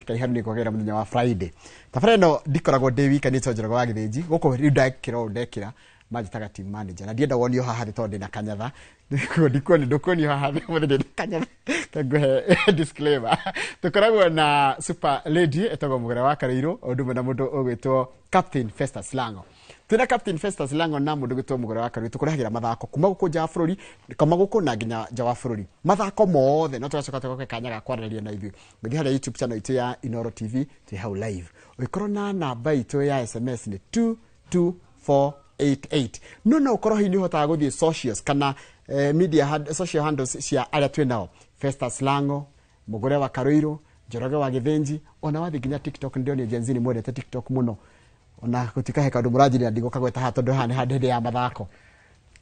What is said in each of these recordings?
Kaiharu nĩ kwagĩra mũthenya wa Friday. Tabarĩra ĩno ndikoragwo ndĩ wika, nĩ Njoroge wa Gĩthĩnji gũkũ rĩu ndekĩra ũũ ndekĩra manjĩtaga team manager na ndienda wonio haha thĩ tondũ ndĩna kanyatha. Ndikuoni ndũkuonio haha thĩ ũmũthĩ ndĩna kanyatha. Ngũhe disclaimer, tũkoragwo na super lady etagwo Mũgere wa Karĩirũ o ũndũ ũmwe na mũndũ ũgwĩtwo Captain Festus Lango. Twĩna Captain Festus Lango na mũndũ ũgwĩtwo Mũgere wa Karĩirũ tũkũrehagĩra mathako kuma gũkũ nja wa bũrũri, kuma gũkũ na nginya nja wa bũrũri, mathako mothe. No tũgacoka tũgoke kanya ga kwaranĩria na ithuĩ. Gũthiĩ harĩa YouTube channel itũ ya Inoro TV, twĩ hau live. Ũngĩkorwo na namba itũ ya SMS nĩ 22488. No ũkorwo hihi nĩ ũhotaga gũthiĩ socials kana media social handles cia arĩa twĩ nao, Festus Lango, Mũgũre wa Karũirũ, Njoroge wa Gĩthĩnji, ona wathiĩ nginya TikTok, ndĩronire Gen Z nĩ mwendete TikTok mũno, ona gũtikahe kaũndũ mũranjĩrĩra ndigũkagweta haha tondũ haha nĩ handũ hĩndĩ ya mathako.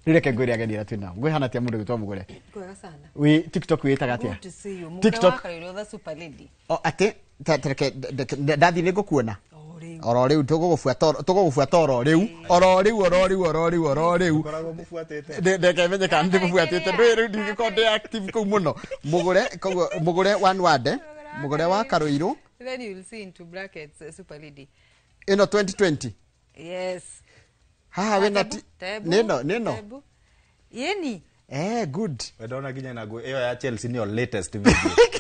Rĩu reke ngwĩre ageni arĩa twĩ nao. Ngwĩhana atĩa mũndũ gwĩtwo Mũgũre? Kwega sana. Wĩ TikTok wĩtaga atĩa? Good to see you. Mũgũre TikTok. wa Karũirũ, the super lady. O atĩ tareke ndathiĩ nĩ ngũkuona. O rĩu. Oro rĩu tũgũgũbuata oro rĩu oro rĩu oro rĩu oro rĩu oro rĩu. Koragwo mũbuatĩte. Ndeke menye kana ndĩmũbuatĩte. Ndũĩ rĩu ndingĩkorwo ndĩ active kũu mũno. Mũgũre koguo Mũgũre one word, Mũgũre wa Karũirũ. Then you will see into brackets super lady. Ĩno 2020. Yes. Haha wĩna Tebu, tebu, nĩno nĩno. tebu. Yeni. Good. We ndona nginya na nguo ĩyo ya Chelsea nĩyo latest video.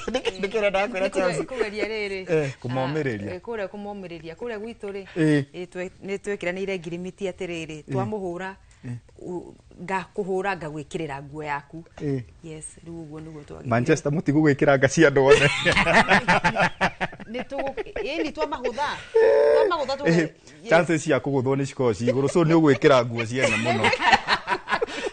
Nĩkĩo ũrenda kwĩra Chelsea. Kũgeria rĩrĩ. Kũmomĩrĩria. Kũrĩa kũmomĩrĩria. Kũrĩa gwitũ rĩ. Nĩ twĩkĩranĩire ngirimiti atĩrĩrĩ, twamũhũra ngakũhũra ngagwĩkĩrĩra nguo yaku. Yes, rĩu ũguo nĩguo twagĩkire. Manchester mũtigũgwĩkĩra nga cia andũ othe. Nĩ tũgũ ĩni twamahũtha. Twamahũtha tũge. Chances cia kũgũthwo nĩ cikoragwo ci igũrũ, so nĩ ũgwĩkĩra nguo ciene mũno.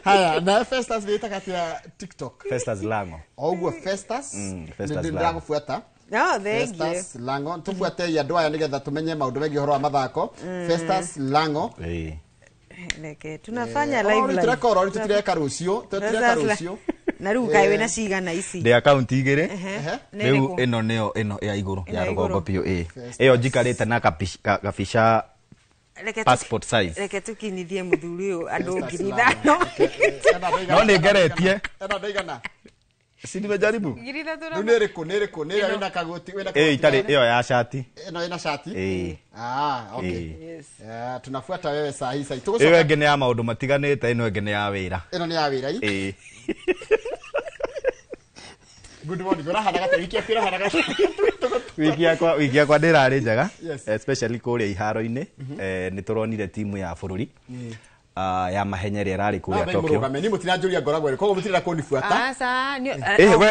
Haya, na Festus wĩtaga atĩa TikTok? Festus Lango. O ũguo Festus. Festus nĩ Lango. ndĩragũbuata. No, thank you. Festus Lango, tũbuatei andũ aya nĩgetha tũmenye maũndũ megiĩ ũhoro wa mathako. Festus Lango. Reke tunafanya live live. Tũreka oro rĩu, tũtireka rũciũ, tũtireka rũciũ. Na rĩu kaĩ wĩna cigana ici? Ndĩ akaunti igĩrĩ. Nĩ Rĩu ĩrĩkũ? ĩno nĩyo ĩno ya igũrũ Ĩno ya ya rũgongo igũrũ. biũ ĩ. Ĩyo njikarĩte na kabica Reke passport size. Reke tukinyithie mũthuri ũyũ andũ Festus ngiri Lango. ithano. No nĩ ngeretie. Ena ndaigana? Si nimejaribu. 3,000 Rĩu nĩ ĩrĩkũ nĩ ĩrĩkũ nĩ ĩrĩa wĩna kagoti wĩna Ĩ kagoti itarĩ ĩyo ya shati. Ĩno ĩna shati. Ĩ. Ah, okay. Ĩ. Tunafuata wewe saa hii saa hii. Ĩyo Tũgũcoka. ĩngĩ nĩ ya maũndũ matiganĩte, ĩno ĩngĩ nĩ ya wĩra. Ĩno nĩ ya wĩra i. Ĩ. Good morning. Ũrahana gata wiki yaku ĩrahana gata. Wiki yakwa ndĩrarĩ njega. Yes. Especially kũrĩa iharo-inĩ. Nĩ tũronire timu ya bũrũri ya mahenya ĩrĩa ĩrarĩ kũrĩa Nambai Tokyo. mũrũgame ni mũtiranjũria ngoragwo ĩrĩ koguo mũtirenda kũnibuata. Aca, We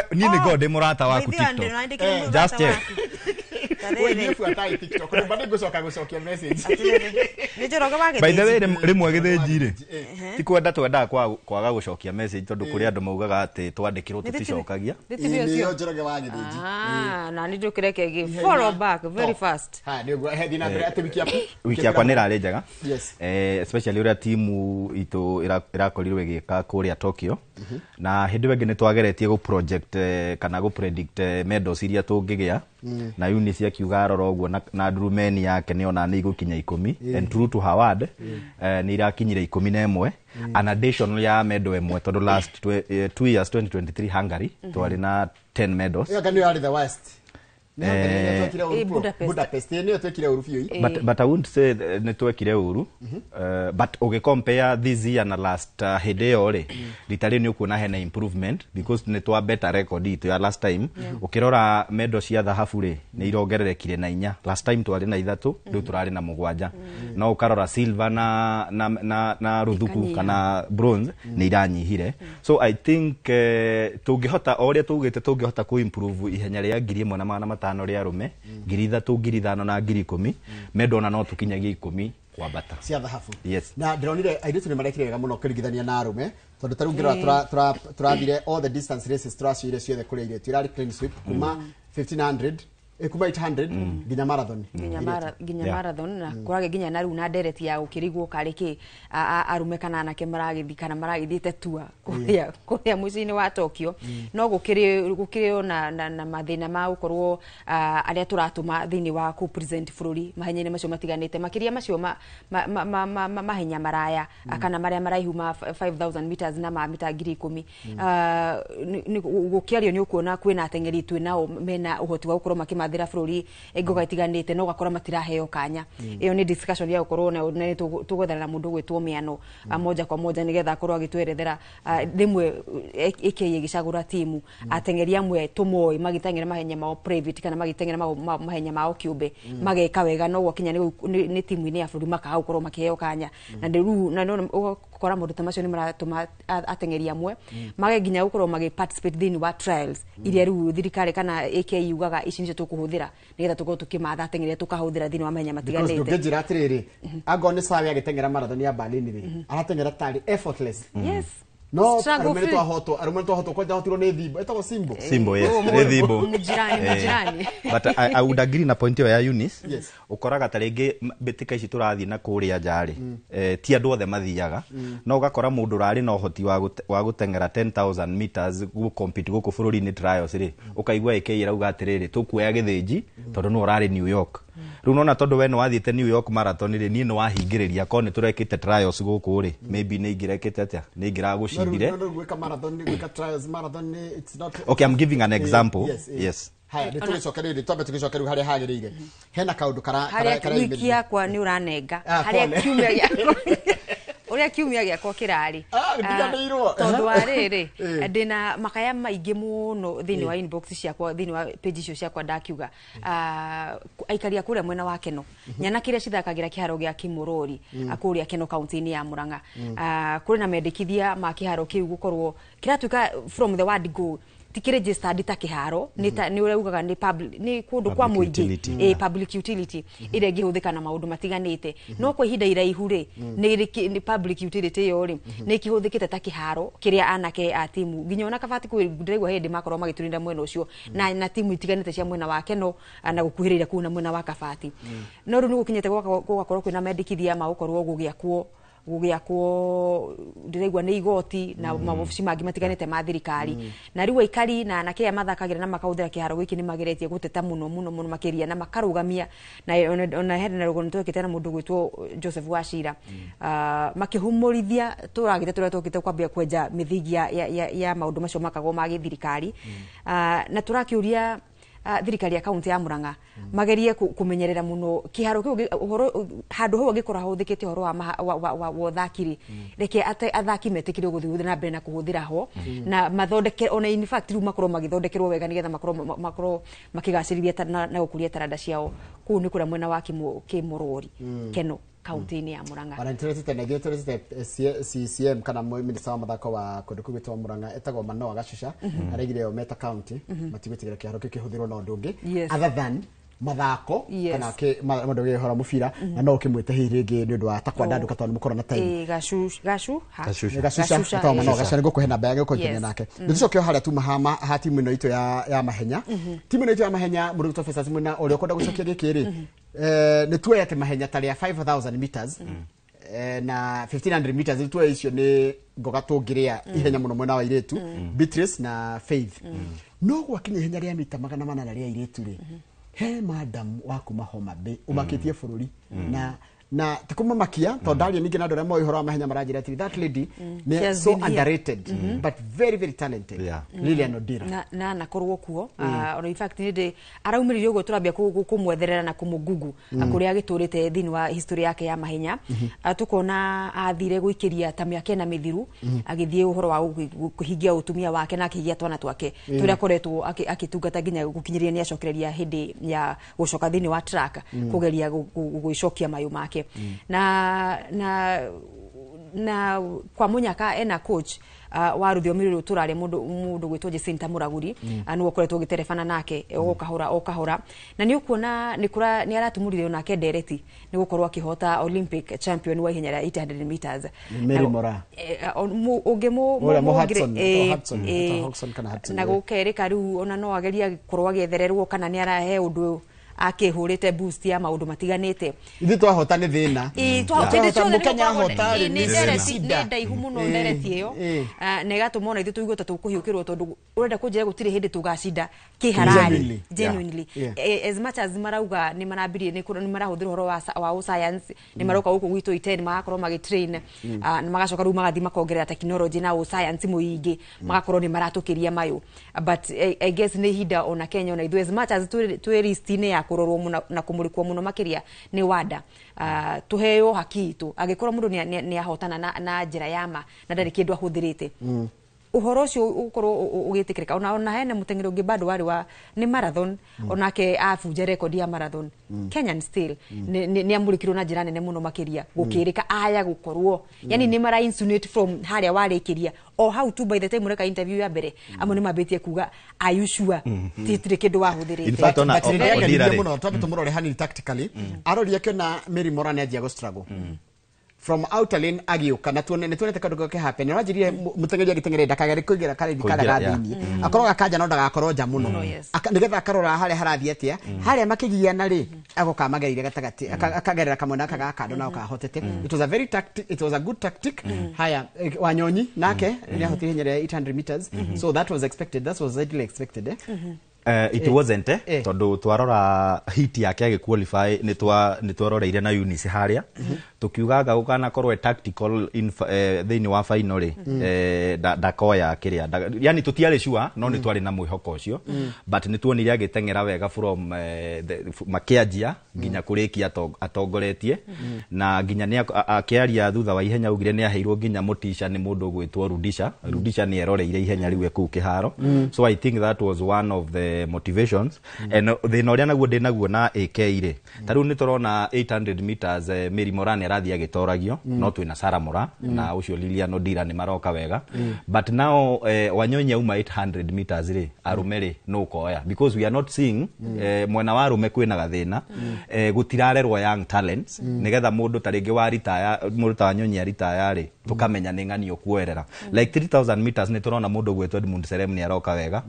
niĩ nĩ ngoragwo ndĩ mũrata waku TikTok. Just check. We niĩ buatai TikTok nĩmba nĩngũcoka gũcokia message. Nĩ Njoroge wa By the way, Gĩthĩnji. rĩmwe Gĩthĩnji rĩ, ti kwenda twendaga kwaga gũcokia message tondũ kũrĩ andũ maugaga atĩ twandĩkĩrwo tũticokagia. Nĩ tibi Ĩ, nĩyo ũcio. Njoroge wa Gĩthĩnji. Ah, na nĩ ndũkĩreke gĩ follow back very fast. Haya, nĩ ũguo. He, thiĩ na mbere atĩ wiki yaku. Wiki yakwa nĩ ĩrarĩ njega. Especially ũrĩa timu itũ ĩrakorirwo ĩgĩka kũrĩa Tokyo, na hĩndĩ ĩyo ĩngĩ nĩ twageretie gũ project kana gũ predict medals iria tũngĩgĩa, na Eunice akiuga arora ũguo na ndurumeni yake nĩ ona nĩ igũkinya 10, and true to her word, nĩ irakinyire 11, an additional ya medal ĩmwe, tondũ last 2 years, 2023 Hungary, twarĩ na 10 medals. Ĩyo anga nĩyo yarĩ the worst. Nĩ Hungary nĩyo twekire ũru biũ. Budapest. Budapest ĩ, nĩyo twekire ũru biũ i. But I wouldn't say nĩ twekire ũru, but ũgĩ compare this year na last hĩndĩ ĩyo rĩ, rita rĩu nĩ ũkuona hena improvement because nĩ twa better record itũ ya last time. Ũkĩrora medal cia thahabu rĩ, nĩ irongererekire na inya. Last time twarĩ na ithatũ, rĩu tũrarĩ na mũgwanja. No ũkarora silver na rũthuku Ikanyiha. kana bronze nĩ iranyihire. So I think tũngĩhota o ũrĩa tũgĩte, tũngĩhota kũ improve ihenya rĩa 1500 rĩa arũme, 3000, 5000 na 10,000, medal ona no tũkinyagie 10 kwambata. Cia thahabu. Yes. Na ndĩronire airĩtu nĩ marekire wega mũno ũkĩringithania na arũme, tondũ ta rĩu ngĩrora tũrathire all the distance races tũraciire ciothe kũrĩ airĩtu irarĩ clean sweep kuma 1500, kuma 800 nginya marathon. Nginya nginya marathon na kũragĩ nginya na rĩu na ndereti ya gũkĩrigwo karĩ kĩ arũme kana anake maragĩthiĩ kana maragĩthiĩte tua kũrĩa mũciĩ-inĩ wa Tokyo. No gũkĩrĩ na mathĩna ma gũkorwo arĩa tũratũma thĩinĩ wa kũ present bũrũri mahenya-inĩ macio matiganĩte, makĩria macio mahenya maraya kana marĩa maraihu ma 5000 meters na ma mita 10,000. Gũkĩario nĩ ũkuona kwĩna ateng'eri twĩ nao mena ũhoti wa gũkorwo makĩma makĩrathĩra bũrũri ngoga itiganĩte no ũgakora matiraheo kanya. Ĩyo nĩ discussion ya gũkorwo na nĩ tũgwethana na mũndũ ũgwĩtwo Mĩano moja kwa moja nĩgetha akorwo agĩtwerethera rĩmwe AK ĩgĩcagũra timu ateng'eri amwe tũmoĩ magĩteng'era mahenya mao private kana magĩteng'era mahenya mao kĩũmbe mageka wega no gwakinya nĩ timu-inĩ ya bũrũri makaga gũkorwo makĩheo kanya na rĩu na nĩ ũgakora maũndũ ta macio nĩ maratũma ateng'eri amwe mage nginya gũkorwo magĩ participate thĩinĩ wa trials iria rĩu thirikari kana AK yugaga ici nĩcio tũkũhũthĩra nĩgetha tũkorwo tũkĩmatha ateng'eri tũkahũthĩra thĩinĩ wa mahenya Because matiganĩte. Ndũngĩnjĩra atĩrĩrĩ, angorwo nĩ sawe agĩteng'era marathon ya Berlin rĩ, arateng'era tarĩ effortless. Yes. No Struggle arũme nĩ free. twahotwo, arũme nĩ twahotwo, kwanja hotirwo nĩ thimbo, ĩtagwo Simbo. Simbo, yes. Oh, Nĩ Thimbo. Mũjirani, mũjirani. But I would agree na point ĩyo ya Eunice. Yes. Ũkoraga ta rĩngĩ mbĩtĩka ici tũrathiĩ na kũrĩa nja rĩ, ti andũ othe mathiaga, no ũgakora mũndũ ũrarĩ na ũhoti wa gũteng'era 10,000 meters gũ compete gũkũ bũrũri-inĩ trials rĩ, ũkaigua AK ĩrauga atĩrĩrĩ, tũkuoya Gĩthĩnji tondũ nĩwe ũrarĩ New York. Rĩu nona tondũ we nĩ wathiĩte New York marathon rĩ, niĩ nĩ wahingĩrĩria korwo nĩ tũrekĩte trials gũkũ rĩ, maybe nĩ ingĩrekĩte atĩa, nĩ ingĩragũcindire. No, no, gwĩka marathon nĩ gwĩka trials marathon nĩ it's not. Okay, I'm giving an example. Yes, yes. Yes. Haya, nĩ tũgĩcoke rĩrĩ, twambe tũgĩcoke rĩu harĩa hagĩrĩire. Hena kaũndũ kara Harĩa kara wiki yakwa nĩ ũranenga Ah, harĩa pole. kiumia gĩakwa, ũrĩa kiumia gĩakwa kĩrarĩ. Ah, ndiganĩirwo. Tondũ wa rĩrĩ, ndĩna makaya maingĩ mũno thĩinĩ wa inbox ciakwa, thĩinĩ wa page icio ciakwa. Ndakiuga aikari a kũrĩa mwena wa Keno, nyanake iria cithakagĩra kĩharo gĩa Kimorori kũrĩa Keno kaunti-inĩ ya Murang'a, kũrĩ na mendekithia ma kĩharo kĩu gũkorwo kĩratuĩka from the word go ti registered ta kĩharo, nĩ ta nĩ ũrĩa ugaga nĩ public, nĩ kũndũ kwa Public mũingĩ. utility. Public utility ĩrĩa ĩngĩhũthĩka na maũndũ matiganĩte, no kwa ihinda iraihu rĩ, nĩ public utility ĩyo rĩ, nĩ ĩkĩhũthĩkĩte ta kĩharo kĩrĩa anake a timu nginya ona Kabati kwĩ ndĩraigua hĩndĩ makorwo magĩtũrinda mwena ũcio na timu itiganĩte cia mwena wa Keno na gũkuhĩrĩria kũu na mwena wa Kabati. No rĩu nĩ gũkinyĩte gũgakorwo kwĩna mendekithia ma gũkorwo gũgĩakwo ndĩraigua nĩ igoti na mawobici mangĩ matiganĩte ma thirikari. Na rĩu aikari na anake aya mathakagĩra na makahũthĩra kĩharo gĩkĩ nĩ mageretie gũteta mũno mũno mũno makĩria na makarũgamia na ona hena na rũgano twekĩte na mũndũ gwĩtwo Joseph Wachira, makĩhumũrithia tũragĩte tũrĩa twokĩte kwambia kwenja mĩthingi ya maũndũ macio makagwo ma gĩthirikari. Na tũrakĩũria thirikari ya kaunti ya Murang'a magerie kũmenyerera mũno kĩharo kĩu ũhoro handũ hau angĩkorwo hahũthĩkĩte ũhoro wa wa ũthaki rĩ, reke athaki metĩkĩrio gũthiĩ na mbere na kũhũthĩra ho na mathondeke ona in fact rĩu makorwo magĩthondekerwo wega nĩgetha makorwo makĩgacĩrithia na gũkũria taranda ciao. Kũu nĩ kũrĩa mwena wa Kĩmũrori, Keno, kaunti-inĩ ya Murang'a. Ona nĩtũretete na ithuĩ tũretete CCM kana minister wa mathako wa kũndũ kũu gwĩtwo Murang'a etagwo Manoa Gacuca, araigire o meta county matigwĩtĩkĩra kĩharo kĩu kĩhũthĩrwo na ũndũ ũngĩ other than mathako kana mũndũ ũgĩhora mũbira, na no ũkĩmwĩte hihi rĩngĩ nĩ ũndũ wa ta kwandandũka tondũ nĩ mũkorwo na time. Ĩ, gacu ha. Gacuca. Gacuca. Gacuca, etagwo Manoa ĩ. Gacuca, nĩngũkũhe namba yake ũkũnyitanĩra nake. Nĩtũcoke o harĩa tuma ha timu ĩno itũ ya mahenya, timu ĩno itũ ya mahenya, mũndũ gwĩtwo Festus Mwina ũrĩa ũkwenda gũcokia gĩkĩ rĩ, nĩ tuoe atĩ mahenya ta rĩa 5000 meters na 1500 meters, nĩ tuoe icio nĩ ngoga tũngĩrĩa ihenya mũno mwena wa airĩtu, Beatrice na Faith. No gwakinya ihenya rĩa mita 800 rĩa airĩtu rĩ, he madam wa kuma Homa Bay ũmakĩtie bũrũri na ti kũmamakia tondũ ndaria ningĩ na andũ arĩa moĩ ũhoro wa mahenya maranjĩra atĩ that lady She nĩ has so been here. underrated but very very talented. Lilian Odira. Na anakorwo kuo. Ona in fact nĩ ndĩ araumĩrire ũguo tũrambia kũmwetherera na kũmũgugu kũrĩa agĩtũrĩte thĩinĩ wa history yake ya mahenya. Tukona athire gũikĩria ta mĩaka 4 mĩthiru agĩthiĩ ũhoro wa kũhingia ũtumia wake na akĩhingia twana twake tũrĩa akoretwo akĩtungata nginya gũkinyĩria nĩ acokereria hĩndĩ ya gũcoka thĩinĩ wa track kũgeria gwĩcokia mayũ make na kwa munyaka ena coach wa rũthiomi rũrũ tũraria, mũndũ gwĩtwo Jacinta Mũragũri, nĩwe ũkoretwo ũgĩterebana nake o kahora o kahora, na nĩ ũkuona nĩ aratumũrire onake ndereti nĩ gũkorwo akĩhota Olympic champion wa ihenya rĩa 800 meters. Mary Moraa. Ũngĩ Ũrĩa Mo Hudson, etagwo Hudson, etagwo Hudson kana Hudson, na gũkerĩka rĩu ona no ageria gũkorwo agĩethererwo kana nĩ arahe ũndũ Akĩhũrĩte boost ya maũndũ matiganĩte. Ithuĩ twahota nĩ thĩna. Mũkenya ahota rĩ, nĩ ndereti, nĩ ndaihu mũno ndereti ĩyo. Na ĩgatũma ona ithuĩ tũigue ta tũkũhiũkĩrwo, tondũ ũrenda kũnjĩra gũtirĩ hĩndĩ tũgacinda kĩharari. Genuinely. As much as marauga nĩ marambirie, nĩ marahũthĩra ũhoro wa science, nĩ maroka gũkũ gwitũ iten, magakorwo magĩtrain, na magacoka rĩu magathiĩ makongerera technology na science mũingĩ, magakorwo nĩ maratũkĩria mayũ. But I guess nĩ ihinda ona Kenya ona ithuĩ, as much as twĩ list-inĩ ya kũrorwo mũno na kũmũrĩkwo mũno makĩria nĩ wanda, tũheo haki itũ angĩkorwo mũndũ nĩ ahotana na njĩra ya ma na ndarĩ kĩndũ ahũthĩrĩte, ũhoro ũcio ũkorwo ũgĩtĩkĩrĩka. Ona hena mũteng'eri ũngĩ bado warĩ wa nĩ marathon, onake abunja record ya marathon, Kenyan still nĩ amũrĩkirwo na njĩra nene mũno makĩria, gũkĩrĩka aya gũkorwo yani nĩ mara insinuate from harĩa warĩkĩria o hau tu. By the time ũreka interview ya mbere, amwe nĩ mambĩtie kuga, "Are you sure titirĩ kĩndũ wahũthĩrĩte?" In fact, ona But rĩrĩa Odira ngenirie rĩ. Mũno twambe tũmũrore hanini tactically, arori akĩona Mary Moran anjia gũ struggle from outer lane, agĩũka na tuone nĩ tuonete kaũndũ gake happen. Ũranjĩrire mũteng'eri agĩteng'era ndakagere kũingĩra karĩthi karĩa ga Kũingĩra, yeah. thĩiniĩ, akorwo gakanja no ndagakorwo nja mũno. Mũno, yes. Nĩgetha akarora harĩa harathiĩ atĩa, harĩa makĩgiana rĩ, agoka magereire gatagatĩ, akagerera kamwena gaka ga kando na kahotete. It was a very tactic, it was a good tactic. Haya, Wanyonyi nake nĩ ahotire ihenya rĩa 800 meters, so that was expected, that was ideally expected, eh? It wasn't, eh, tondu twarora hit yake agĩqualify, nĩ twaroreire na Eunice harĩa tukiugaga gũkanakorwo e tactical thĩinĩ wa final rĩ, ndakoya kĩrĩa yani tũtiarĩ sure, no nĩ twarĩ na mwĩhoko ũcio, but nĩ tuonire agĩteng'era wega from makĩanjia nginya kũrĩkia atongoretie, na nginya nĩ akĩaria thutha wa ihenya augire nĩ aheirwo nginya motisha nĩ mũndũ ũgwĩtwo Rudisha. Rudisha nĩ eroreire ihenya rĩu e kũu kĩharo, so I think that was one of the motivations. And thĩna ũrĩa naguo ndĩ naguo na AK rĩ, ta rĩu nĩ tũrona 800 meters, Mary Moran arathiĩ agĩtoragio, no twĩna Sarah Moran na ũcio Lilian Odira nĩ maroka wega, but now Wanyonyi auma 800 meters rĩ, arũme rĩ, no ũkoya, because we are not seeing mwena wa arũme kwĩna gathĩna, gũtirarerwo young talents, nĩgetha mũndũ ta rĩngĩ wa ritaya, mũndũ ta Wanyonyi aritaya rĩ, tũkamenya nĩ ng'ani ũkuoerera. Like 3000 meters nĩ tũrona mũndũ ũgwĩtwo Edmund Serem nĩ aroka wega,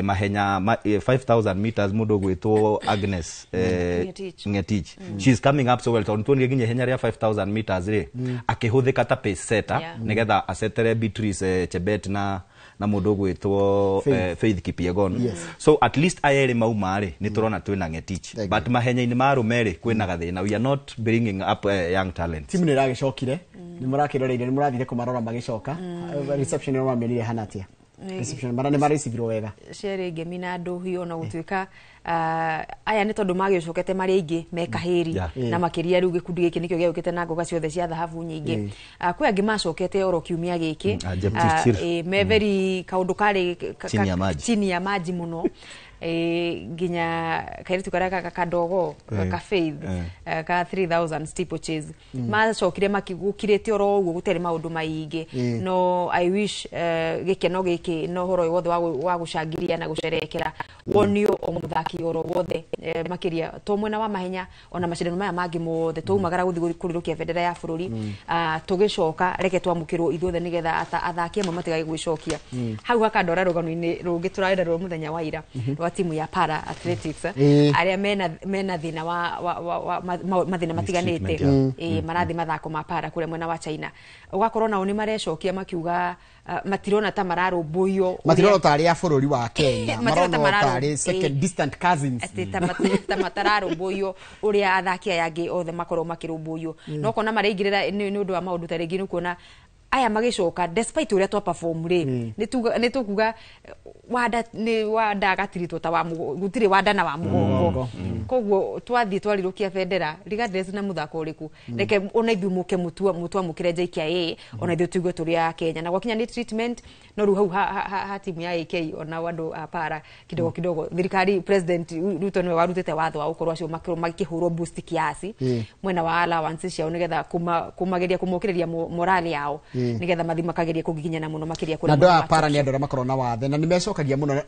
mahenya 5000 meters mũndũ ũgwĩtwo Agnes Ngetich. Ngetich, she's coming up so well, tondũ tuonire nginya ihenya rĩa 5000 meters rĩ, akĩhũthĩka ta pace setter nĩgetha acetere Beatrice Chebet na mũndũ ũgwĩtwo Faith. Faith Kipyegon. So at least aya erĩ mauma rĩ, nĩ tũrona twĩna Ngetich. Thank But mahenya-inĩ ma arũme rĩ, kwĩna gathĩna, we are not bringing up young talents. Timu nä ĩragĩcokire, nä mũrakĩroreire, nä mũrathire kũmarora magĩcoka, reception ĩyo mamĩrire hana atĩa? Reception mara nĩ marecibirwo wega? Ciarĩ ngemi na ndũhiũ, ona gũtuĩka aya nĩ tondũ magĩcokete marĩ aingĩ me kahĩri, na makĩria rĩu gĩkundi gĩkĩ nĩkĩo gĩaũkĩte na ngoga ciothe cia thahabu nyingĩ. Kwĩ angĩ macokete oro kiumia gĩkĩ. Jepchirchir. Me very kaũndũ karĩ Chini ya maji. Chini ya maji mũno. Nginya kairitu karĩa kadogo ka Faith, ka 3000 steeplechase, macokire makĩgũkirĩte oro ũguo, gũtarĩ maũndũ maingĩ. No I wish gĩkeno gĩkĩ na ũhoro ũyũ wothe wa gũcangiria na gũcerekera wonio o mũthaki oro wothe, makĩria to mwena wa mahenya, ona macindano maya mangĩ mothe twaumagara gũthiĩ kũrĩrũkia bendera ya bũrũri. Tũgĩcoka reke twamũkĩrwo ithuothe, nĩgetha athaki amwe matigage gwĩcokia hau. Hakandwara rũgano-inĩ rũngĩ tũrarenda rwa mũthenya wa ira rwa timu ya para athletics, arĩa mena thĩna wa mathĩna matiganĩte. Mistreatment, Marathiĩ mathako ma para kũrĩa mwena wa China, ũgakorwo nao nĩ marecokia makiuga matirona ta mararũmbũiyo. Matirona tarĩ a bũrũri wa Kenya. Matirona ta Marona tarĩ second distant cousins. Atĩ ta matararũmbũiyo ũrĩa athaki aya angĩ othe makorwo makĩrũmbũiyo, no kona maraingĩrĩra nĩ ũndũ wa maũndũ ta rĩngĩ nĩ kuona aya magĩcoka, despite ũrĩa twa perform rĩ, nĩ tũkuga wanda nĩ wanda agatiritwo ta wa gũtirĩ wanda na wa mũgongo. Koguo twathiĩ twarirũkia bendera regardless na mũthako ũrĩkũ, reke ona ithuĩ mũke mũtwamũkĩre JKIA, ona ithuĩ tũigue tũrĩ a Kenya. Na gwakinya nĩ treatment, no rĩu hau ha timu ya AK ona andũ a para kidogo kidogo, thirikari, President Ruto nĩwe warutĩte watho wa gũkorwo acio makĩhũrwo boost kiasi mwena wa allowance ciao, nĩgetha kũmageria kũmokĩrĩria morale yao, nĩgetha mathi makageria kũgiginyana mũno makĩria kũrĩa Na andũ mwena aya wa para nĩ andũ arĩa makoragwo na wathe na nĩ mecokagia mũno,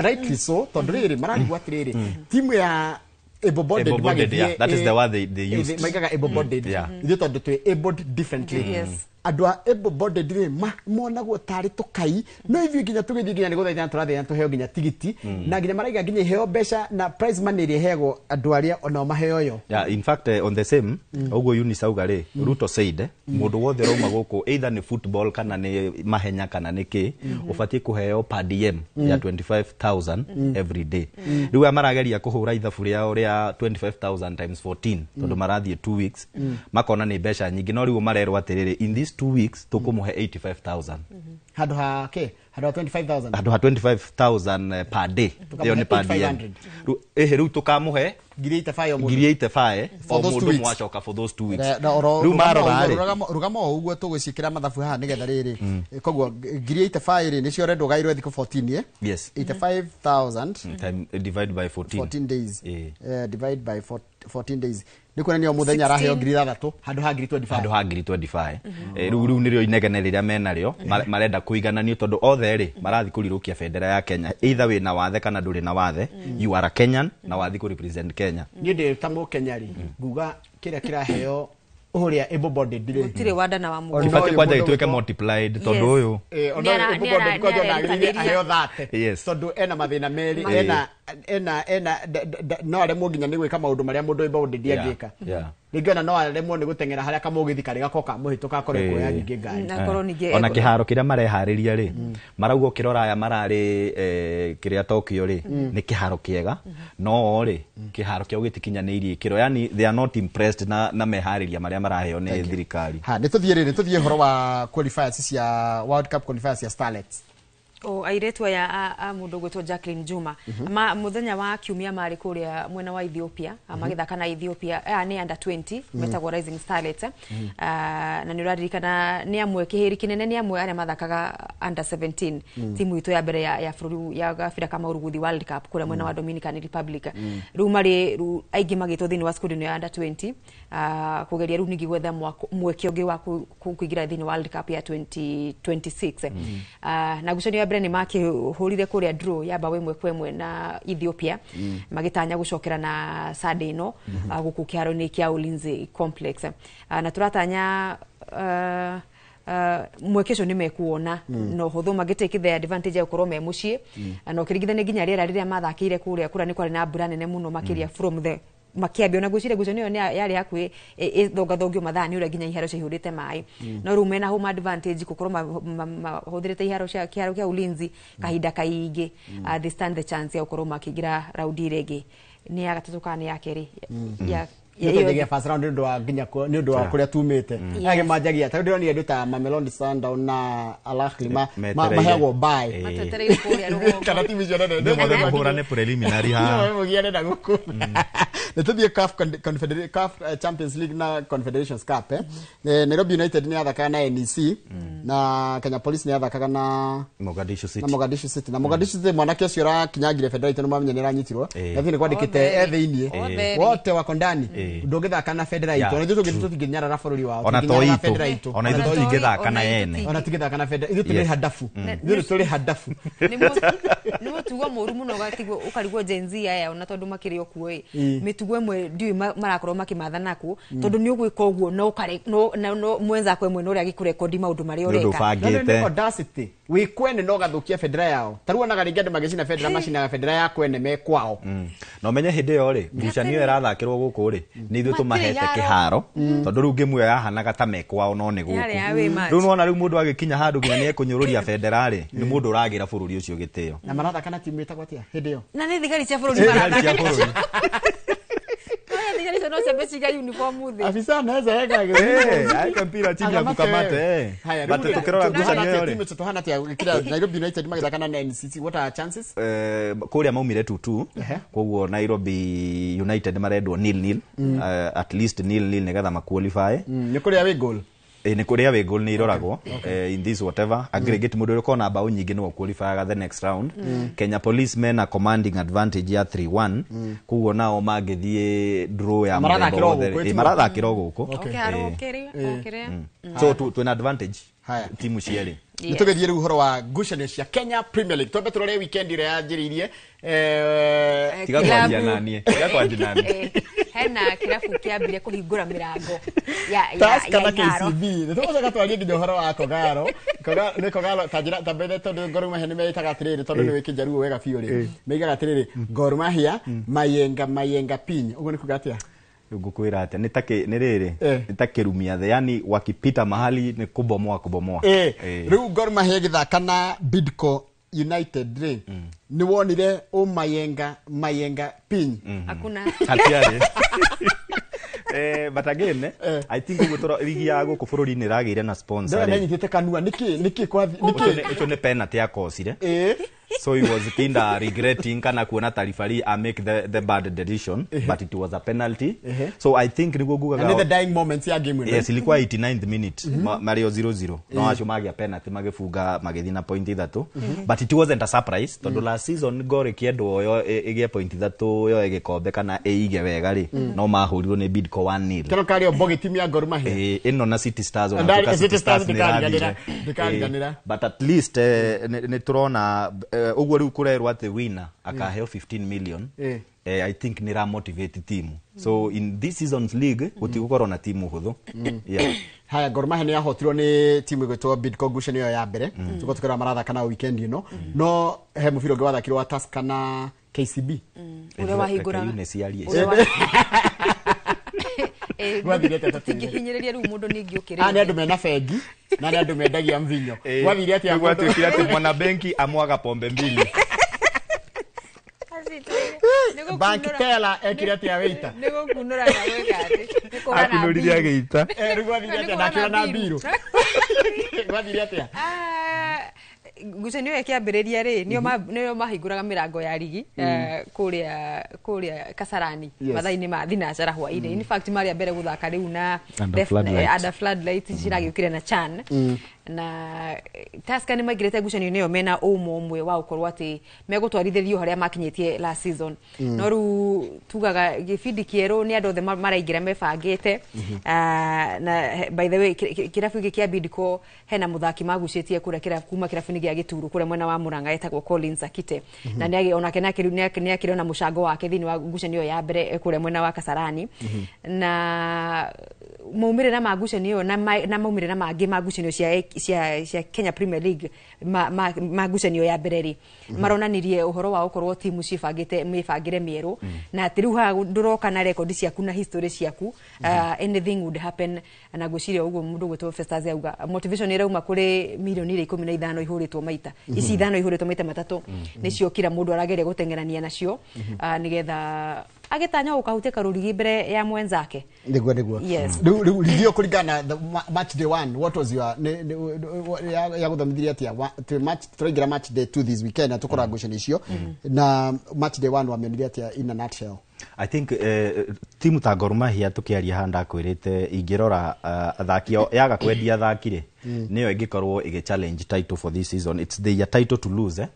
rightly so, tondũ rĩrĩ mararigwo atĩrĩrĩ, timu ya able-bodied Able-bodied, magĩthiĩ, yeah. That is the word they used. Maigaga able-bodied. Ithuĩ tondũ twĩ abled differently. Andũ a able bodied rĩ monagwo tarĩ tũkai, no ithuĩ nginya tũgĩthiĩ nginya nĩ gũthaithana tũrathaithana tũheo nginya tigiti, na nginya maraiga nginya iheo mbeca na prize money ĩrĩa ĩheagwo andũ arĩa onao maheo yo. Yeah, in fact, on the same ũguo Eunice auga rĩ, Ruto said mũndũ wothe ũrauma gũkũ, either nĩ football kana nĩ mahenya kana nĩ kĩ, ũbatiĩ kũheo per diem ya 25,000 every day. Rĩu aya marageria kũhũra ithabu rĩao rĩa 25,000 times 14, tondũ marathiĩ 2 weeks, makona nĩ mbeca nyingĩ, no rĩu marerwo atĩrĩrĩ, in these 2 weeks tũkũmũhe 85,000. Handũ ha kĩ? Handũ ha 25,000? Handũ ha 25,000 per day. Ĩyo nĩ per diem. Rĩu tũkamũhe 85,000 o mũndũ. 85,000 o mũndũ mwacoka for those 2 weeks. Rĩu marora rĩ, rũgama o ũguo tũgũciĩkĩra mathabu haha nĩgetha rĩrĩ, koguo 85,000 rĩ nĩcio ũrendwo ũgaĩrwo thikũ 14, eh? Yes. 85,000 divide by 14. 14 days. Divide by 14 days. Nĩ kuonania o mũthenya araheo 6,000 handũ ha 25,000. Handũ ha 25,000. Rĩu nĩrĩo inegene rĩrĩa menarĩo, marenda kũigananio tondũ othe rĩ marathiĩ kũrirũkia bendera ya Kenya. Either wĩna wathe kana ndũrĩ na wathe, you are a Kenyan na wathiĩ kũ represent Kenya. Niĩ ndĩ ta Mũkenya rĩ, nguga kĩrĩa kĩraheo ũrĩa able bodied rĩ, gũtirĩ wanda na wa mũgongo. Kĩbatiĩ kwanja gĩtuĩke multiplied tondũ ũyũ ona able bodied kwanja ona agĩrĩire aheo 30. Yes. Tondũ ena mathĩna merĩ, ena no aremwo nginya nĩ gwĩka maũndũ marĩa mũndũ able bodied angĩka. Rĩngĩ ona no aremwo nĩ gũteng'era harĩa kamũgithi karĩ gakoka mũhĩtũka akorwo kuoya ningĩ ngari. Ona kĩharo kĩrĩa mareharĩria rĩ, marauga ũkĩrora aya mararĩ kĩrĩa Tokyo rĩ, nĩ kĩharo kĩega, no rĩ kĩharo kĩao gĩtikinyanĩirie ikĩro, yani they are not impressed na meharĩria marĩa maraheo nĩ thirikari. Ha, nĩ tũthiĩ rĩ, nĩ tũthiĩ ũhoro wa qualifiers cia World Cup qualifiers cia Starlets. O airĩtu aya a mũndũ ũgwĩtwo Jacqueline Juma, mũthenya wa kiumia marĩ kũrĩa mwena wa Ethiopia, magĩthaka na Ethiopia, aya nĩ under 20, metagwo Rising Starlets, na nĩ ũraririkana nĩ amwe kĩhĩri kĩnene nĩ amwe arĩa mathakaga under 17 timu itũ ya mbere ya bũrũri ya gabira ka Maũrũguthi World Cup kũrĩa mwena wa Dominican Republic. Rĩu marĩ aingĩ magĩtwo thĩinĩ wa squad ĩno ya under 20, kũgeria rĩu ningĩ gwetha mweke ũngĩ wa kũingĩra thĩinĩ wa World Cup ya 2026. Na ngucanio ya mbere nĩ makĩhũrire kũrĩa draw ya mbaũ 1-1 na Ethiopia, magĩtanya gũcokera na Sunday ĩno gũkũ kĩharo-inĩ kĩa Ulinzi Complex. Na tũratanya mweke ũcio nĩ mekuona na ũhũthũ magĩtake the advantage ya gũkorwo me mũciĩ, na ũkĩringithania nginya rĩera rĩrĩa mathakĩire kũrĩa kũrĩa nĩ kwarĩ na mbura nene mũno makĩria from the makĩambia, ona ngwĩciria ngucanio ĩyo yarĩ hakuhĩ ĩthongathongio mathaa nĩ ũrĩa nginya iharo ciaihũrĩte maĩ, no rĩu mena home advantage gũkorwo mahũthĩrĩte iharo cia kĩharo kĩa Ulinzi kahinda kaingĩ, they stand the chance ya gũkorwo makĩingĩra raundi ĩrĩa ĩngĩ nĩ ya gatatũ kana nĩ ya kerĩ ya nĩtwenjagia first round nĩ ũndũ wa nginya nĩ ũndũ wa kũrĩa tumĩte. Angĩ manjagia ta ndĩronire andũ ta Mamelodi Sundowns na Al Ahly maheagwo bye, matetereire kũrĩa rũgongo kana timu icio nene nĩ mothe mũhũrane preliminary haha mũgiane na gũkũ. Nĩ tũthiĩ CAF CAF Champions League na Confederations Cup. Nairobi United nĩ yathakaga na NEC, na Kenya Police nĩ yathakaga na Mogadishu City. Na Mogadishu City. Na Mogadishu City mwanake ũcio ũrakinyangire bendera itũ nĩ mwamenya nĩ aranyitirwo. Na thĩinĩ kwandĩkĩte e thĩinĩ. Wote wako ndani. Ndũngĩthaka na bendera itũ. Ona ithuĩ tũtingĩnyarara bũrũri wao. Ona to itũ. Ona ithuĩ tũtingĩthaka na ene. Ona tũtingĩthaka na bendera. Ithuĩ tũrĩ hadafu. Ithuĩ tũrĩ hadafu. Nĩ mũtugo mũru mũno ũgatigwo ũkarigwo Gen Z aya ona tondũ makĩrĩ o kuo ĩ. Mĩtugo ĩmwe ndiũĩ marakorwo makĩmatha nakuo tondũ nĩ ũgwĩka ũguo no ũkare no mwenzako ĩmwe na ũrĩa agĩkũrekondi maũndũ marĩa ũreka. Nĩ audacity. Wĩ kwene no ũgathũkia bendera yao. Ta rĩu onaga rĩngĩ andũ magĩcina bendera macinaga bendera ya kwene me kwao. Na ũmenye hĩndĩ ĩyo rĩ, ngucanio ĩrathakĩrwo gũkũ rĩ, nĩ ithuĩ tũmahete kĩharo tondũ rĩu ngĩmu ĩyo yahanaga ta me kwao no nĩ gũkũ. Rĩu nĩwona rĩu mũndũ agĩkinya handũ nginya nĩ ekũnyũrũria bendera rĩ, nĩ mũndũ ũragĩra bũrũri ũcio gĩtĩo. Na marathaka na timu ĩtagwo atĩa hĩndĩ ĩyo? Na nĩ thigari cia bũrũri marathaka. No ciga uniform thĩ. Afisa anaweza weka aeka mpira chini ya kukamata. But tukirora ngucanio ĩyo rĩ, timu tuhana atia kira Nairobi United magĩthaka na NCC, what are chances? Kũrĩa maumire 2-2, koguo Nairobi United marendwo 0-0, at least 0-0 nĩgetha ma qualify. Nĩ kũrĩa wĩ goal. Nĩ kũrĩa wĩ goal nĩ iroragwo in this whatever aggregate mũndũ ũrĩa ũkona bao nyingĩ nĩwe qualifyaga the next round. Kenya Police mena commanding advantage ya 3-1, koguo nao mangĩthiĩ draw ya mũthemba wothe marathakĩra gũkũ. So twĩna advantage timu cierĩ. Nĩ tũgĩthiĩ rĩu ũhoro wa ngucanio cia Kenya Premier League. Twambe tũrore weekend ĩrĩa yanjĩrĩirie. Tiga kwanjia nanie. Tiga kwanjia nanie. Hena kĩrabu kĩambire kũhingũra mĩrango ya Tusker na iharo. KCB nĩ tũgũcoka twarie nginya ũhoro wa Kogalo. Nĩ Kogalo ta njĩra ta mbere, tondũ Gor Mahia nĩ meĩtaga atĩrĩrĩ, tondũ nĩ wĩkĩnjaruo wega biũ rĩ, meigaga atĩrĩrĩ, Gor Mahia mayenga mayenga piny. Ũguo nĩ kuga atĩa? Rĩu ngũkwĩra atĩa, nĩ ta nĩ rĩrĩ, nĩ ta kĩrumia thĩ, yani wakipita mahali ni kubomoa kubomoa. Rĩu Gor Mahia ĩgĩthaka na Bidco United rĩ, nĩ wonire ũ mayenga mayenga piny? Hakuna. Hatiarĩ. But again, I think ũguo ligi ya gũkũ bũrũri-inĩ ĩragĩire na sponsor ndĩrona rĩ. menyitĩte kanua nĩkĩ nĩkĩ kwathi Ũcio nĩkĩ? Ũcio nĩ penalty akocire. So he was kinda regretting kana kuona ta referee a make the bad decision, but it was a penalty. So I think niguo Na nĩ the ngugaga dying moments ya game ĩno. Yes, ilikuwa 89th minute, marĩ o 0-0, no acio magĩa penalty magĩbunga, magĩthiĩ na point ithatũ. But it wasn't a surprise, tondũ last season Gor ĩkĩendwo yo ĩgĩe point ithatũ, yoe gĩkombe kana ĩige wega rĩ, no mahũrirwo nĩ Bidco 1-0. Kĩno karĩ o bogi timu ya Gor Mahia. Ĩno na City Stars ona Ndari- tuka City Stars City Stars nĩ ndĩkariganĩra, ĩrathire. ndĩkariganĩra. But at least nĩ tũrona ũguo rĩu kũrerwo atĩ winner akaheo 15 million. I think nĩ motivate team, so in this season's league gũtigũkorwo na timu hũthũ, yeah. Haya, Gor Mahia nĩ yahotirwo nĩ timu ĩgwĩtwo Bidco ngucanio ĩyo ya mbere. Tuko tukĩrora marathaka na weekend ĩno, no he mũbira ũngĩ wathakirwo wa Tusker na KCB. Ũrĩa wahingũraga. Reke Eunice arie. Gwathire atĩa tũtwĩre? Tũtingĩhinyĩrĩria rĩu mũndũ ningĩ ũkĩrĩ. Aya nĩ andũ mena bengi na nĩ andũ mendagia mvinyo. Gwathire atĩa? Nĩguo atuĩkire atĩ mwana benki amwaga pombe mbili. Bank teller ekire atĩa wĩita? Nĩ gũkunũra na gwĩka atĩ nĩ kũhana Akunũrire mbiru. agĩita. Rĩu gwathire Nĩ atĩa? Ndakĩra kũhana na mbiru. mbiru. Gwathire atĩa? Ah, ngucanio ĩyo ĩkĩambĩrĩria rĩ, nĩo mahingũraga mĩrango ya rigi kũrĩa Kasarani mathaa-inĩ ma thinacara hwaĩ-inĩ. In fact, marĩa mbere gũthaka rĩu na Under floodlight. Under floodlight ciragĩũkire na CHAN na Tusker nĩ maingĩrĩte ngucanio-inĩ ĩyo mena ũmo ũmwe wa gũkorwo atĩ megũtwarithĩrio harĩa makinyĩtie last season. No rĩu tugaga gĩbindi kĩerũ nĩ andũ othe maraingĩra mebangĩte. Ah, na by the way, kĩrabu gĩkĩ kĩa Bidco hena mũthaki magucĩtie kũrĩa kuma kĩrabu-inĩ gĩa Gĩturu kũrĩa mwena wa Murang'a etagwo Collins Akite, na onake nĩ akĩrĩ ona mũcango wake thĩinĩ wa ngucanio ĩyo ya mbere kũrĩa mwena wa Kasarani. Na maumĩrĩra ma ngucanio ĩyo na maumĩrĩra mangĩ ma ngucanio cia Kenya Premier League ma ngucanio ya mbere rĩ, maronanirie ũhoro wa gũkorwo timu cibangĩte mĩbangĩre mĩerũ, na atĩ rĩu haha ndũroka na rekondi ciaku na history ciaku, anything would happen. Na ngwĩciria ũguo mũndũ gwĩtwo Festus auga motivation ĩrauma kũrĩ mirioni iria 15 ihũrĩtwo maita ici ithano, ihũrĩtwo maita matatũ, nĩcio kila mũndũ arageria gũteng'erania nacio, nĩgetha agĩtanya gũkahutia karũrigi mbere ya mwenzake. Niguo. Yes. Riu ligi ĩyo kũringana na the match day one, what was your ya gũthomithirie atĩa? Match tũraingĩra match day two this weekend na tũkora ngucanio icio, na match day one wamĩonire atĩa in a nutshell? I think timu ta Gor Mahia tukiaria haha ndakwĩrĩte ingĩrora athaki ao, yaga kwendia athaki rĩ, nĩyo ĩngĩkorwo ĩgĩ challenge title for this season. It's their title to lose, eh?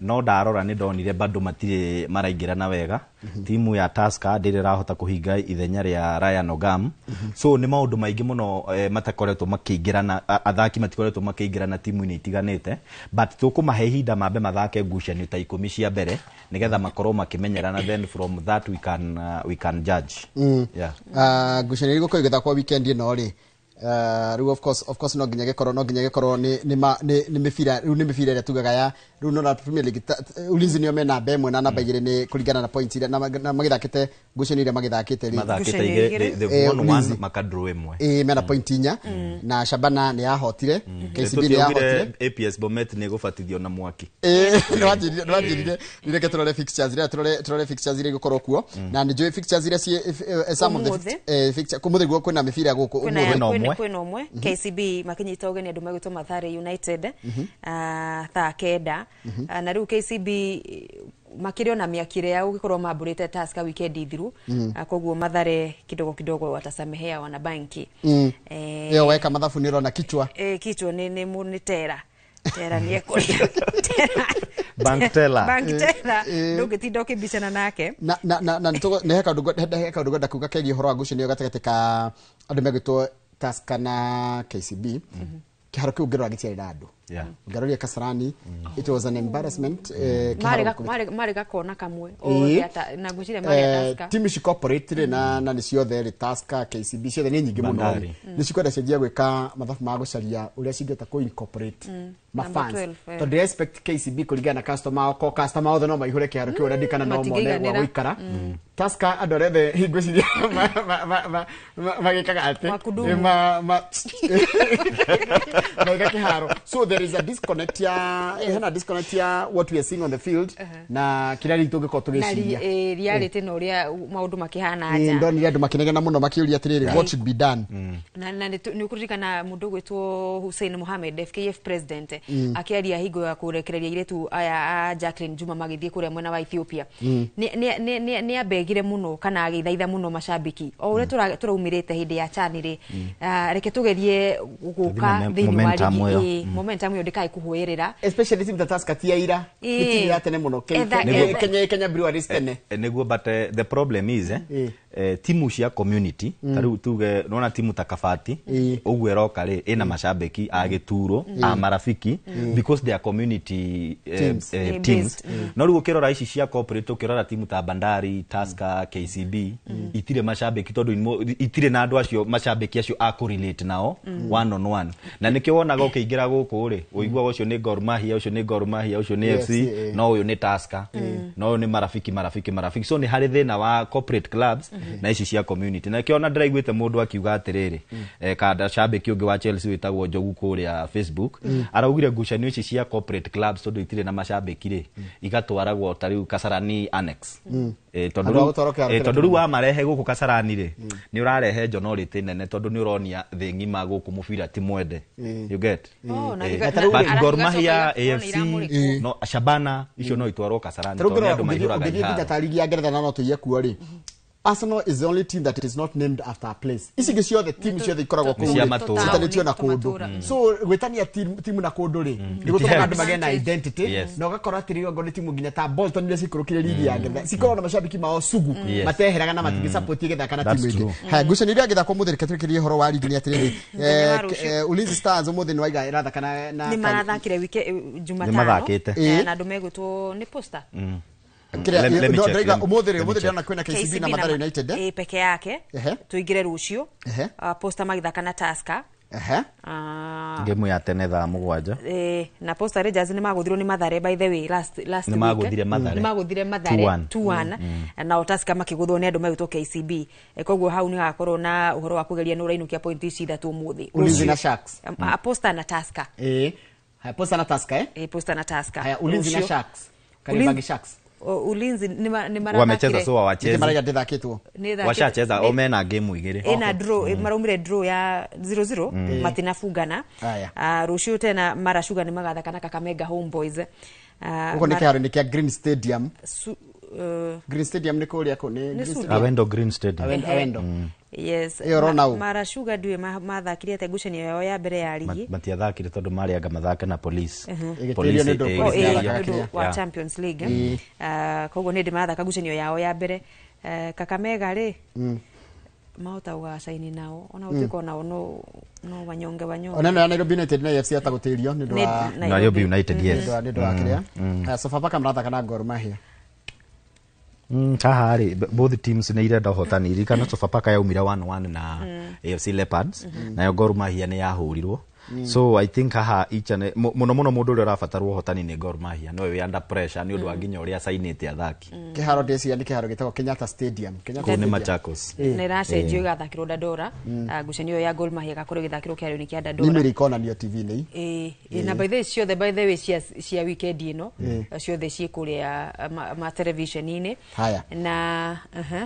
No ndarora nĩ ndonire bado matirĩ maraingĩrana wega. Timu ya Tusker ndĩrĩ ĩrahota kũhinga ithenya rĩa Ryan Ogam. So nĩ maũndũ maingĩ mũno matakoretwo makĩingĩrana, athaki matikoretwo makĩingĩrana timu-inĩ itiganĩte, but tũkũmahe ihinda mambe mathake ngucanio ta 10 cia mbere nĩgetha makorwo makĩmenyerana, then from that we can judge, yeah. Ngucanio iria igũkorwo igĩthakwo weekend ĩno rĩ, rĩu of course no nginya gĩkorwo nĩ mĩbira, rĩu nĩ mĩbira ĩrĩa tugaga ya rĩu no na Premier League. Ulinzi nĩo me namba ĩmwe na namba igĩrĩ nĩ kũringana na points iria na magĩthakĩte ngucanio iria magĩthakĩte rĩ. Mathakĩte Ngucanio igĩrĩ, igĩrĩ. they've won Ulinzi. one, makadraw ĩmwe. Ĩ mena point inya, na Shabana nĩ yahotire, KCB nĩ yahotire. Tũtiaugire APS Bomet nĩ ĩgũbatithio na mwaki? Nĩwanjĩrire reke tũrore fixtures iria, tũrore fixtures iria igũkorwo kuo, na nĩ njũĩ fixtures iria ciĩ some of the Ũmũthĩ. Fixture kũmũthĩ guo kwĩna mĩbira gũkũ kwĩna ũmũthĩ. Kwĩna ũmwe. Kwĩna ũmwe, KCB makinyita ũgeni andũ megwĩtwo Mathare United thaa 9. Na rĩu KCB makĩrĩ ona mĩakire ya gũgĩkorwo mambũrĩte Tusker weekend thiru. Koguo Mathare kidogo kidogo watasamehea wanabanki. Ĩyo weka mathabu nĩ ũrona kichwa. Kichwa nĩ tera tera nĩ ekũrĩa tera. Bank teller. Bank teller ndũngĩtinda ũkĩmbicana nake. Na nĩ he kaũndũ ngwenda kuga kegiĩ ũhoro wa ngucanio gatagatĩ ka andũ megwĩtwo Tusker na KCB. Kĩharo kĩu ũngĩrora gĩtiarĩ na andũ. Ũngĩroria Kasarani, it was an embarrassment. Marĩ gakona kamwe na ngwĩciria marĩ Tusker. Timu ici corporate rĩ na nĩ ciothe rĩ, Tusker, KCB, ciothe nĩ nyingĩ mũno rĩ, nĩ cikwenda cenjia gwĩka mathabu ma gũcaria ũrĩa cingĩhota kũ incorporate ma fans, tondũ expect KCB kũringana na customer ko customer othe no maihũre kĩharo kĩu already kana no mone gwa gũikara. Tusker andũ arĩa othe ngwĩciria magĩkaga atĩ maiga kĩharo. So there is a disconnect ya hena disconnect ya what we are seeing on the field na kĩrĩa rĩu tũngĩkorwo tũgĩciria na reality na ũrĩa maũndũ makĩhana nja. Ndonire andũ makĩnegena mũno makĩũria atĩrĩrĩ, what should be done? Na nĩ ũkũririkana mũndũ ũgwĩtwo Hussein Mohamed, FKF president, akĩaria hingo ya kũrekereria airĩtu aya a Jacqueline Juma magĩthiĩ kũrĩa mwena wa Ethiopia, nĩ ambegire mũno kana agĩthaitha mũno macambĩki o ũrĩa tũraumĩrĩte hĩndĩ ya CHAN rĩ, reke tũgerie gũka thĩinĩ wa ligi momentum ĩyo ndĩkae kũhũĩrĩra, especially team ta Tusker ti aira nĩ timu ya tene mũno, Kenya Breweries tene nĩguo. But the problem is timu cia community ta rĩu tuge nona timu ta Kabati ũguo ĩroka rĩ ĩna macambĩki a gĩturo a marafiki because they are community teams. No rĩu ũkĩrora ici cia corporate, ũkĩrora timu ta Bandari, Tusker, KCB itirĩ macambĩki tondũ itirĩ na andũ acio macambĩki acio a kũrelate nao one on one, na nĩkĩo wonaga ũkĩingĩra gũkũ rĩ ũiguaga ũcio nĩ Gor Mahia, ũcio nĩ Gor Mahia, ũcio nĩ FC, no ũyũ nĩ Tusker, no ũyũ nĩ marafiki marafiki marafiki. So nĩ harĩ thĩna wa corporate clubs na ici cia community, na kĩo ona ndĩraiguĩte mũndũ akiuga atĩrĩrĩ, kanda cambĩki ũngĩ wa Chelsea wĩtagwo Njogu kũrĩa Facebook araugire ngucanio ici cia corporate clubs tondũ itirĩ na macambĩki rĩ igatwaragwo ta rĩu Kasarani Annex, tondũ rĩu wamarehe gũkũ Kasarani rĩ nĩ ũrarehe njonorĩtĩ nene tondũ nĩ ũronia thĩ ng'ima gũkũ mũbira ti mwende, you get. But Gor Mahia, AFC, no Shabana icio no itwarwo Kasarani tondũ nĩ andũ maihũraga iharo. Ũngĩthiĩ ta ligi ya Ngeretha na no tũiye kuo rĩ, Arsenal is the only team that is not named after a place. Ici ingĩ ciothe team ciothe ikoragwo kũu citanĩtio na kũndũ. So gwĩtania timu na kũndũ rĩ nĩ gũtũmaga andũ magĩe na identity, na ũgakora atĩrĩrĩ okorwo nĩ timu nginya ta Bolton iria cikũrũkire ligi ya Ngeretha cikoragwo na macambĩki mao sugu mateheraga na matingĩsupport ĩgĩthaka na timu ĩngĩ. Haya, ngucanio iria ĩngĩthakwo ũmũthĩ, reke tũrĩkĩrie ũhoro wa ligi nĩ atĩrĩrĩ, Ulinzi Stars ũmũthĩ nĩ waiga ĩrathaka na nĩ marathakire wiki Jumatano na andũ megwĩtwo nĩ Posta. Ũmũthĩ ndĩrona kwĩna KCB na Mathare United peke yake tuingire rũciũ, Posta magĩthaka na Tusker ngemu ya tene thaa 7 na Posta Rangers nĩ magũthirwo nĩ Mathare, by the way last week nĩ magũthire Mathare 2-1 na Tusker makĩgũthwo nĩ andũ megwĩtwo KCB, koguo hau nĩ hagakorwo na ũhoro wa kũgeria nũ ũrainũkia point ici ithatũ ũmũthĩ. Ulinzi na Sharks, Posta na Tusker, haya Posta na Tusker, Posta na Tusker, haya Ulinzi na Sharks, Kariobangi Sharks. Ulinzi ni wamecheza so hawachezi, washacheza omena game igĩrĩ ina draw, maraumire draw ya 0-0 matinafungana. Rũciũ tena Mara Sugar nĩ magathaka na Kakamega Homeboys. Huko nĩ kĩharo nĩ kĩa Green Stadium. Green Stadium nĩ kũrĩa kũ nĩ Awendo Green Stadium. Awendo. Yes. Mara Sugar ndiũĩ mathakire atĩa ngucanio yao ya mbere ya ligi. Matiathakire tondũ marĩanga mathake na Police. Police nĩ wa Champions League. Koguo nĩ ndĩ marathaka ngucanio yao ya mbere. Kakamega rĩ mahota gũgacaini nao ona gũtuĩka onao no wanyonge wanyonge. Ona no Nairobi United na AFC atagũtĩrio nĩ ũndũ wa Nairobi United, yes. Nĩ ũndũ wa kĩrĩa. Sofapaka marathaka na Gor Mahia. Haha rĩ both teams nĩ irenda ũhotani, ririkana Sofapaka yaumire 1-1 na AFC Leopards, nayo Gor Mahia nĩ yahũrirwo. So I think haha each and mũno mũno mũndũ ũrĩa ũrabatarwo ũhotani nĩ Gor Mahia, no wĩ under pressure nĩ ũndũ wa nginya ũrĩa cainĩte athaki. Kĩharo ndĩciria nĩ kĩharo gĩtagwo Kenyatta Stadium. Kũu nĩ Machakos. Na ĩracenjio ĩgathakĩrwo Dandora, ngucanio ya Gor Mahia ĩgakorwo ĩgĩthakĩrwo kĩharo-inĩ kĩa Dandora. Nĩ mĩrĩ ikonanio TV-inĩ. Na by the way ciothe, by the way cia weekend ĩno ciothe ciĩ kũrĩa ma television-inĩ. Na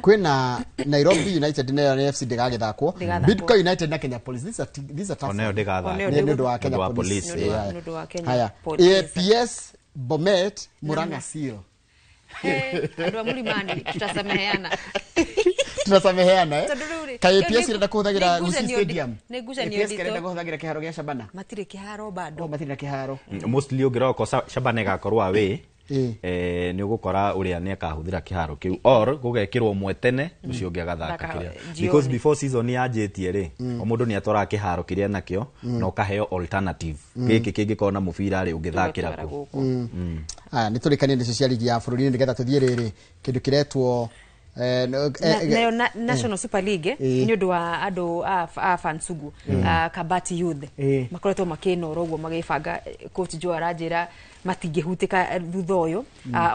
kwĩna Nairobi United na AFC ndĩgagĩthakwo, Bidco United na Kenya Police. These are tough. Onayo ndĩgathakwo nĩ ũndũ wa Kenya Police. APS Bomet Murang'a Seal. Andũ a Mũlimani tutasameheana. Tunasameheana Ka APS irenda kũhũthagĩra Gusii Stadium. Nĩ ngucanio APS irenda kũhũthagĩra kĩharo gĩa Shabana. Matirĩ kĩharo bado. Matirĩ na kĩharo. Mostly ũngĩrora ko Shabana ĩgakorwo away. Nĩ ũgũkora ũrĩa nĩ akahũthĩra kĩharo kĩu or gũgekĩrwo ũmwe tene ũcio ũngĩ agathaka kĩrĩa, because before season yanjĩtie rĩ, o mũndũ nĩ atwaraga kĩharo kĩrĩa nakĩo na ũkaheo alternative gĩkĩ kĩngĩkorwo na mũbira rĩ ũngĩthakĩra kũ. Aya nĩ tũrĩkanie ndeto cia ligi ya bũrũri nĩgetha tũthiĩ rĩrĩ kĩndũ kĩretwo nayo National Super League nĩ ũndũ wa andũ a Fansugu Kabati Youth makoretwo makĩnora ũguo magĩbanga. Coach Joe aranjĩra matingĩhutĩka thutha ũyũ.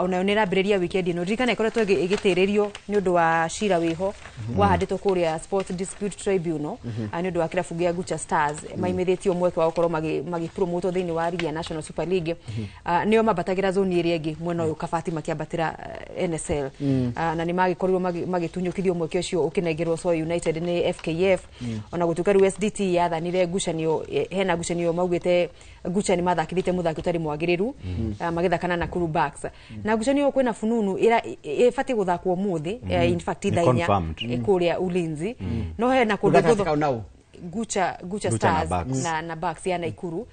Onayo nĩ ĩrambĩrĩria weekend ĩno. Ririkana ĩkoretwo ĩgĩtĩrĩrio nĩ ũndũ wa cira wĩho wahandĩtwo kũrĩa Sports Dispute Tribunal, nĩ ũndũ wa kĩrabu gĩa Gucha Stars maimithĩtio mweke wa gũkorwo magĩpromotwo thĩinĩ wa ligi ya National Super League. Nĩo mambatagĩra zoni ĩrĩa ĩngĩ mwena ũyũ Kabati makĩambatĩra NSL, na nĩ magĩkorirwo magĩtunyũkithio mweke ũcio ũkĩnengerwo Soy United nĩ FKF. Ona gũtuĩka rĩu SDT yathanire ngucanio, hena ngucanio maugĩte Gucha nĩ mathakithĩte mũthaki ũtarĩ mwagĩrĩru, magĩthakana na Kuru Bucks, na ngucanio kwĩna fununu ĩra ĩbatiĩ gũthakwo ũmũthĩ, in fact Ni thaa 4 confirmed. Kũrĩa Ulinzi, no hena kũndũ Gatagatĩ ngũtho- kau nau Gucha Gucha na Stars Bucks. na Bucks ya Naikuru,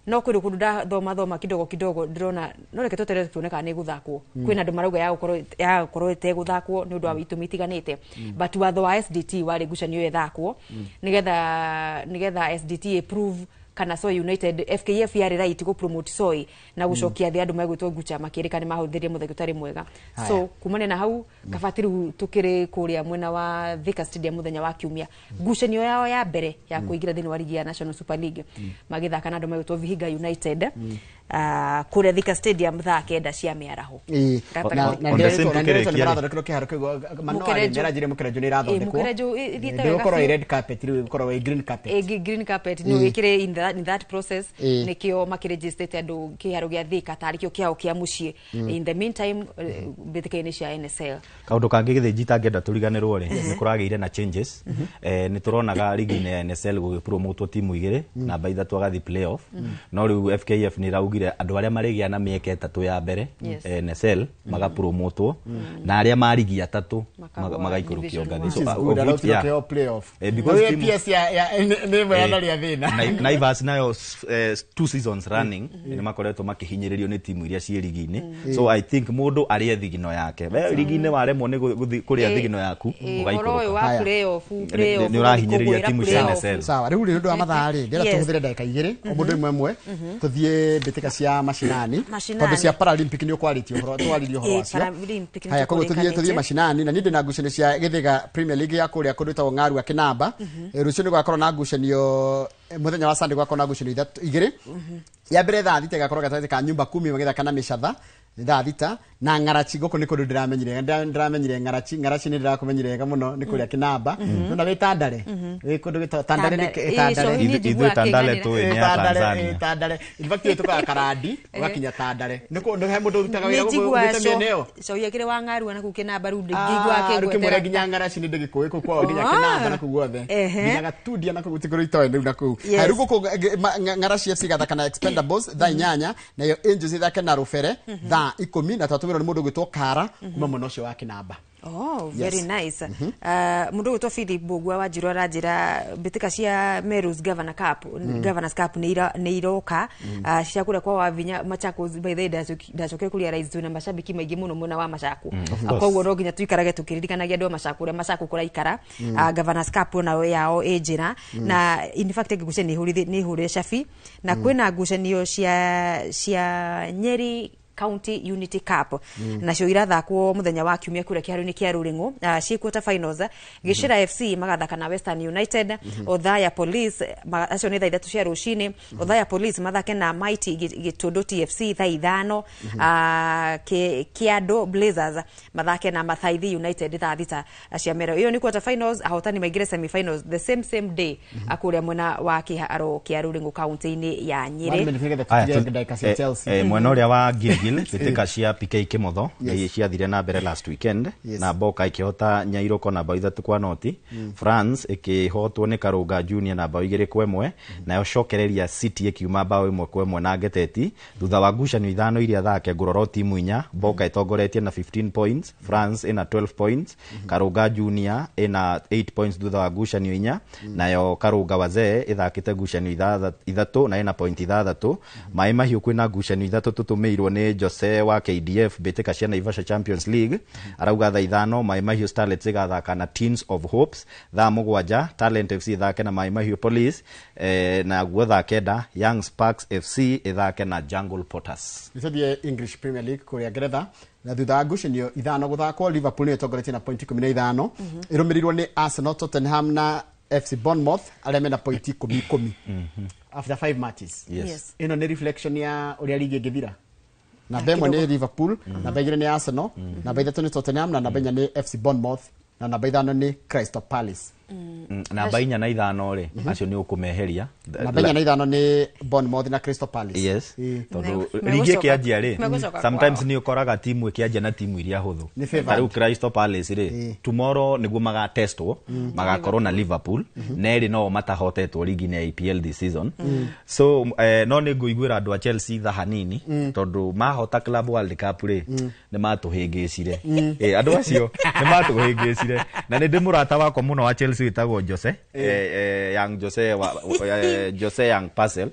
no kwĩ kũndũ ndathoma thoma kidogo kidogo ndĩrona no reke tweterere tuone kana nĩ gũthakwo. Kwĩna andũ marauga ya gũkorwo ĩtegũthakwo nĩ ũndũ wa itũmi itiganĩte, but watho wa SDT warĩ ngucanio ĩyo ĩthakwo nĩgetha SDT approve kana Soy United FKF yarĩ right gũ promote Soy na gũcokia thĩ andũ megwĩtwo Gucha makĩrĩka nĩ mahũthĩrire mũthaki ũtarĩ mwega. So kumania na hau Kabati rĩu tũkĩrĩ kũrĩa mwena wa Thika Stadium mũthenya wa kiumia, ngucanio yao ya mbere ya kũingĩra thĩinĩ wa ligi ya National Super League, magĩthaka na andũ megwĩtwo Vihiga United, kũrĩa Thika Stadium thaa 9 cia mĩaraho. Na On the same ndĩretwo nĩ tũkĩrĩkia rĩ. marathondekerwo kĩharo kĩu Manoa. Mũkerenjo. Nĩaranjĩrire mũkerenjo nĩ ĩrathondekwo. Mũkerenjo ĩthiĩte wega Ndĩgũkorwo biũ. ĩ red carpet rĩu, ĩgũkorwo ĩ green carpet. Green carpet nĩ ĩkĩrĩ in that process. Nĩkĩo makĩregistrĩte andũ kĩharo gĩa Thika tarĩ kĩo kĩao kĩa mũciĩ in the meantime, mbĩtĩka-inĩ cia NSL. Kaundu kangĩ gĩthĩnji itangĩenda tũriganĩrwo rĩ, nĩ kũragĩire na changes. Nĩ tũronaga rigi-inĩ ya NSL gũgĩpromotwo timu igĩrĩ, namba 3 agathi playoff, no rĩu FKF nĩ ĩraugire andũ arĩa marĩgĩa na mĩeke 3 ya mbere NSL magapromotwo na arĩa marigi 3 Makagwa magaikũrũkio Division ngathĩ. One. Which is of good, which, arautirwo yeah. kĩheo playoff. Because Na timu- APS ya nĩ ĩmwe yanaria thĩna. Naivas nayo two seasons running nĩ makoretwo makĩhinyĩrĩrio nĩ timu iria ciĩ rigi-inĩ, so I think mũndũ arĩe thigino yake. We rigi-inĩ waremwo nĩ kũrĩa thigino yaku, Ũhoro ũyũ ũgaikũrũka. wa Haya. playoff playoff Nĩ ũrahinyĩrĩria kũgwĩra timu cia playoff. NSL. Sawa, rĩu rĩ ũndũ wa mathaa rĩ, ndĩrenda tũhũthĩre ndagĩka 2 o mũndũ ĩmwe ĩmwe tũthiĩ mbĩtĩka cia macinani, Macinani. tondũ cia Paralympic nĩ ũkwarĩtie ũhoro, twaririe ũhoro wacio. Paralympic nĩ Haya, koguo tũthiĩ tũkũrĩkanĩtie. macinani, na niĩ ndĩna ngucanio cia Gĩthĩga Premier League ya kũrĩa kũndũ ĩtagwo Ng'arua Kĩnamba. Rũciũ nĩ gũgakorwo na ngucanio, mũthenya wa Sunday gũgakorwo na ngucanio 2. Ya mbere thaa 6 ĩgakorwo gatagatĩ ka Nyumba Kumi magĩthaka na Mĩcatha thaa 6, na Ng'arachi gũkũ nĩ kũndũ ndĩramenyire Ng'arachi. Ng'arachi nĩ ndĩrakũmenyire wega mũno, nĩ kũrĩa Kĩnamba nona wĩ Tandare, wĩ kũndũ gwĩtagwo Tandare nĩ Tandare. Cohi nĩ Ithuĩ njiguaga Tandale akĩnganĩra. tũĩ nĩ ya Tandare, Tanzania. Tandare. In fact ĩtũkaga Karandi ũgakinya Tandare. Nĩ kũ he mũndũ ũrutaga wĩra Nĩ gũkũ njiguaga ũthiĩte mĩena ĩyo? cohi akĩrĩ wa Ng'arua na kũu Kĩnamba rĩu ndingĩigua Rĩu kĩmwĩre akĩngwetera. nginya Ng'arachi nĩ ndĩgĩkũĩ kũu kwao nginya Kĩnamba na kũu guothe. Nginya Gatundia na kũu gũtikũrĩ itoĩ rĩu na kũu. Haya, rĩu gũkũ Ng'arachi FC gathaka na Expendables thaa 8, nayo Angels ĩthake na Rũbere thaa 10, na twatũmĩrwo nĩ mũndũ ũgwĩtwo Kara kuma mwena ũcio wa Kĩnamba. Oh, very nice. Mundu gwitwo Philip Mbugua wa Njirũ aranjĩra mbĩtĩka cia Meru's Governor Cup, Governors Cup nĩ iroka, cia kũrĩa kwa Wavinya Machakos. By the way, ndacokire kũrĩa rais twĩna mashabiki maingĩ mũno mwena wa Machakos. Koguo no nginya tuikarage tũkĩririkanagia andũ a Machakos ũrĩa Machakos kũraikara. Governors Cup onayo yao ĩ njĩra, na in fact ngucanio nĩ ihũrĩre cabi, na kwĩna ngucanio cia Nyeri County Unity Cup, nacio irathakwo muthenya wa kiumia kũrĩa kĩharo-inĩ kĩa Rũrĩng'ũ, ciĩ quarter finals. Gĩcĩra FC magathaka na Western United. Othaya Police acio nĩ thaa 3 cia rũcinĩ. Othaya Police mathake na Mighty Gĩtũndũ TFC thaa 5. Kĩandũ Blazers mathake na Mathaithi United thaa 6 cia mero. Ĩyo nĩ quarter finals, ahotani maingĩre semi finals the same same day, kũrĩa mwena wa kĩharo kĩa Rũrĩng'ũ kaunti-inĩ ya One Nyĩrĩ. minute nĩgetha Aya, tũtige ndagĩka cia Chelsea. Mwena ũrĩa wa Gilgil, mbĩtĩka cia PK Kĩmotho nĩ ciathire na mbere last weekend, na Boka ĩkĩhota Nyairoko na bao 3-0, France ĩkĩhotwo nĩ Karũnga Junior na bao 2-1, nayo Cokereria City ĩkiuma bao 1-1 na Ngeteti. Thutha wa ngucanio 5 iria thake, ngũrora timu 4, Boka ĩtongoretie na 15 points, France ĩna 12 points, Karũnga Junior ĩna 8 points thutha wa ngucanio 4, nayo Karũnga Wazee ĩthakĩte ngucanio 6 na ĩna point 6. Maĩ Mahiũ kwĩna ngucanio 3 tũtũmĩirwo nĩ Nĩ Jose wa KDF mbĩtĩka cia Naivasha Champions League. Arauga thaa 5 Mai Mahiũ Starlets ĩgathaka na Teens of Hopes, thaa 7 Talent FC ĩthake na Mai Mahiũ Police, naguo thaa 9 Young Sparks FC ĩthake na Jungle Potters. Nĩtũthiĩ English Premier League kũrĩa Ngeretha, na thutha wa ngucanio 5 gũthakwo, Liverpool nĩyo ĩtongoretie na point 15, ĩrũmĩrĩirwo nĩ Arsenal, Tottenham na FC Bournemouth arĩa mena point 10 10 after 5 matches. Yes. Ĩno nĩ reflection ya ũrĩa ligi ĩngĩthira. Namba 1 nĩ Liverpool, namba 2 nĩ Arsenal, namba 3 nĩ Tottenham, na namba 4 nĩ FC Bournemouth, na namba 5 nĩ Crystal Palace. Namba 4 na 5 rĩ, acio nĩ ũkũmeheria. Namba 4 na 5 nĩ Bournemouth na Crystal Palace. Yes. Tondũ ligi ĩkĩanjia rĩ, sometimes nĩ ũkoraga timu ĩkĩanjia na timu iria hũthũ. Ta rĩu Crystal Palace rĩ, tomorrow nĩguo magatestwo, magakorwo na Liverpool, na erĩ no matahotetwo ligi-inĩ ya EPL this season. So no nĩ ngũiguĩra andũ a Chelsea tha hanini, tondũ mahota Club World Cup rĩ, nĩ matũhĩngĩcire. Andũ acio nĩ matũhĩngĩcire. Na nĩ ndĩ mũrata wakwa mũno wa Chelsea wĩtagwo Jose, Young Jose wa, Jose Young Parcel,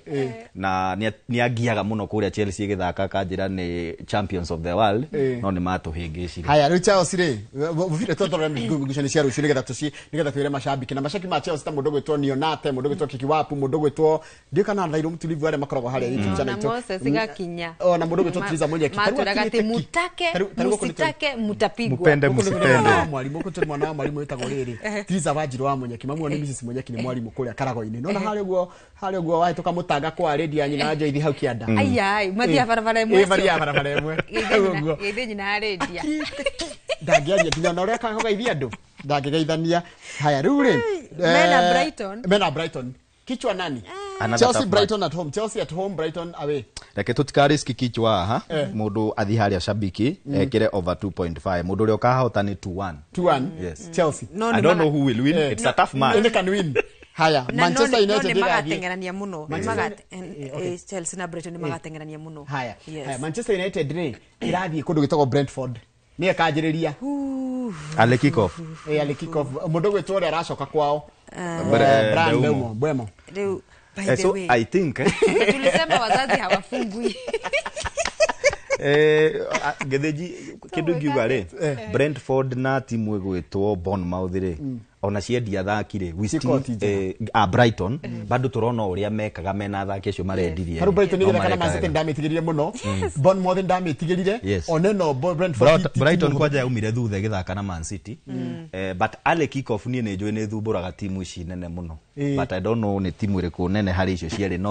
na nĩ angiaga mũno kũrĩa Chelsea ĩgĩthaka kanjĩra nĩ champions of the world, no nĩ matũhĩngĩcire. Haya, rĩu Chelsea rĩ, mũbira tũtũrore ngucanio cia rũciũ nĩgetha nĩgetha twĩre macambĩki na macambĩki ma Chelsea ta mũndũ gwĩtwo Nionate, mũndũ gwĩtwo Kikiwapu, mũndũ gwĩtwo ndiũĩ kana Thairũ Mũtulivu arĩa makoragwo harĩa YouTube channel itũ. Moses Gakinya. Ona mũndũ gwĩtwo Triza Munyeki. Matũraga atĩ mutake, musitake, mutapigwa. Mupende, musipende. Mwalimu gũkũ mwana wa mwalimu wĩtagwo rĩrĩ Triza Wanjiru wa Munyeki, mamu nĩ Mrs Munyeki nĩ mwalimu kũrĩa Karago-inĩ. Nona harĩa ũguo, harĩa ũguo wahĩtũka mũtanga kwa radio ya nyina wa Joyce hau kĩanda. Ai mathiaga barabara ĩmwe. Mathiaga barabara ĩmwe. Hau ũguo. Gĩthĩ nyina ya radio. Ndangĩaria nginya ona ũrĩa akũgeithia andũ. Ndangĩgeithania. Haya rĩu rĩ, Mena Brighton. Mena Brighton. Kichwa nani? Another Chelsea Brighton at home, Chelsea at home, Brighton away. Reke tũtikariski kichwa haha, mũndũ athiĩ harĩa shabiki ekĩre over 2.5, mũndũ ũrĩa ũkahota nĩ 2-1. 2-1. Yes. Chelsea. No, I don't know who will win. It's a tough match. They can win. Haya, Manchester United no, magatengerania mũno. Manchester Chelsea na Brighton magatengerania mũno. Haya. Haya, Manchester United rĩ ĩrathiĩ kũndũ gwĩtagwo Brentford. Nĩ ĩkanjĩrĩria. Ale kick off. Ale kick off. Mũndũ gwĩtwo ũrĩa aracoka kwao. Brian Mbeumo. Rĩu by the so way. I think tulisema wazazi hawafungwi. Gĩthĩnji kĩndũ ngiuga rĩ, Brentford na timu ĩgwĩtwo Bournemouth rĩ, ona ciendia athaki rĩ, we still Brighton bado tũrona ũrĩa mekaga mena athaki acio marendirie. Tarĩu Brighton ĩgĩthaka na Man City ndamĩtigĩrire mũno, Bournemouth ndamĩtigĩrire, ona no Brentford. Brighton kwanja yaumire thutha ĩgĩthaka na Man City. But Ale kick off niĩ nĩ njũĩ nĩ thumbũraga timu ici nene mũno. But I don't know nĩ timu ĩrĩkũ nene harĩ icio cierĩ, no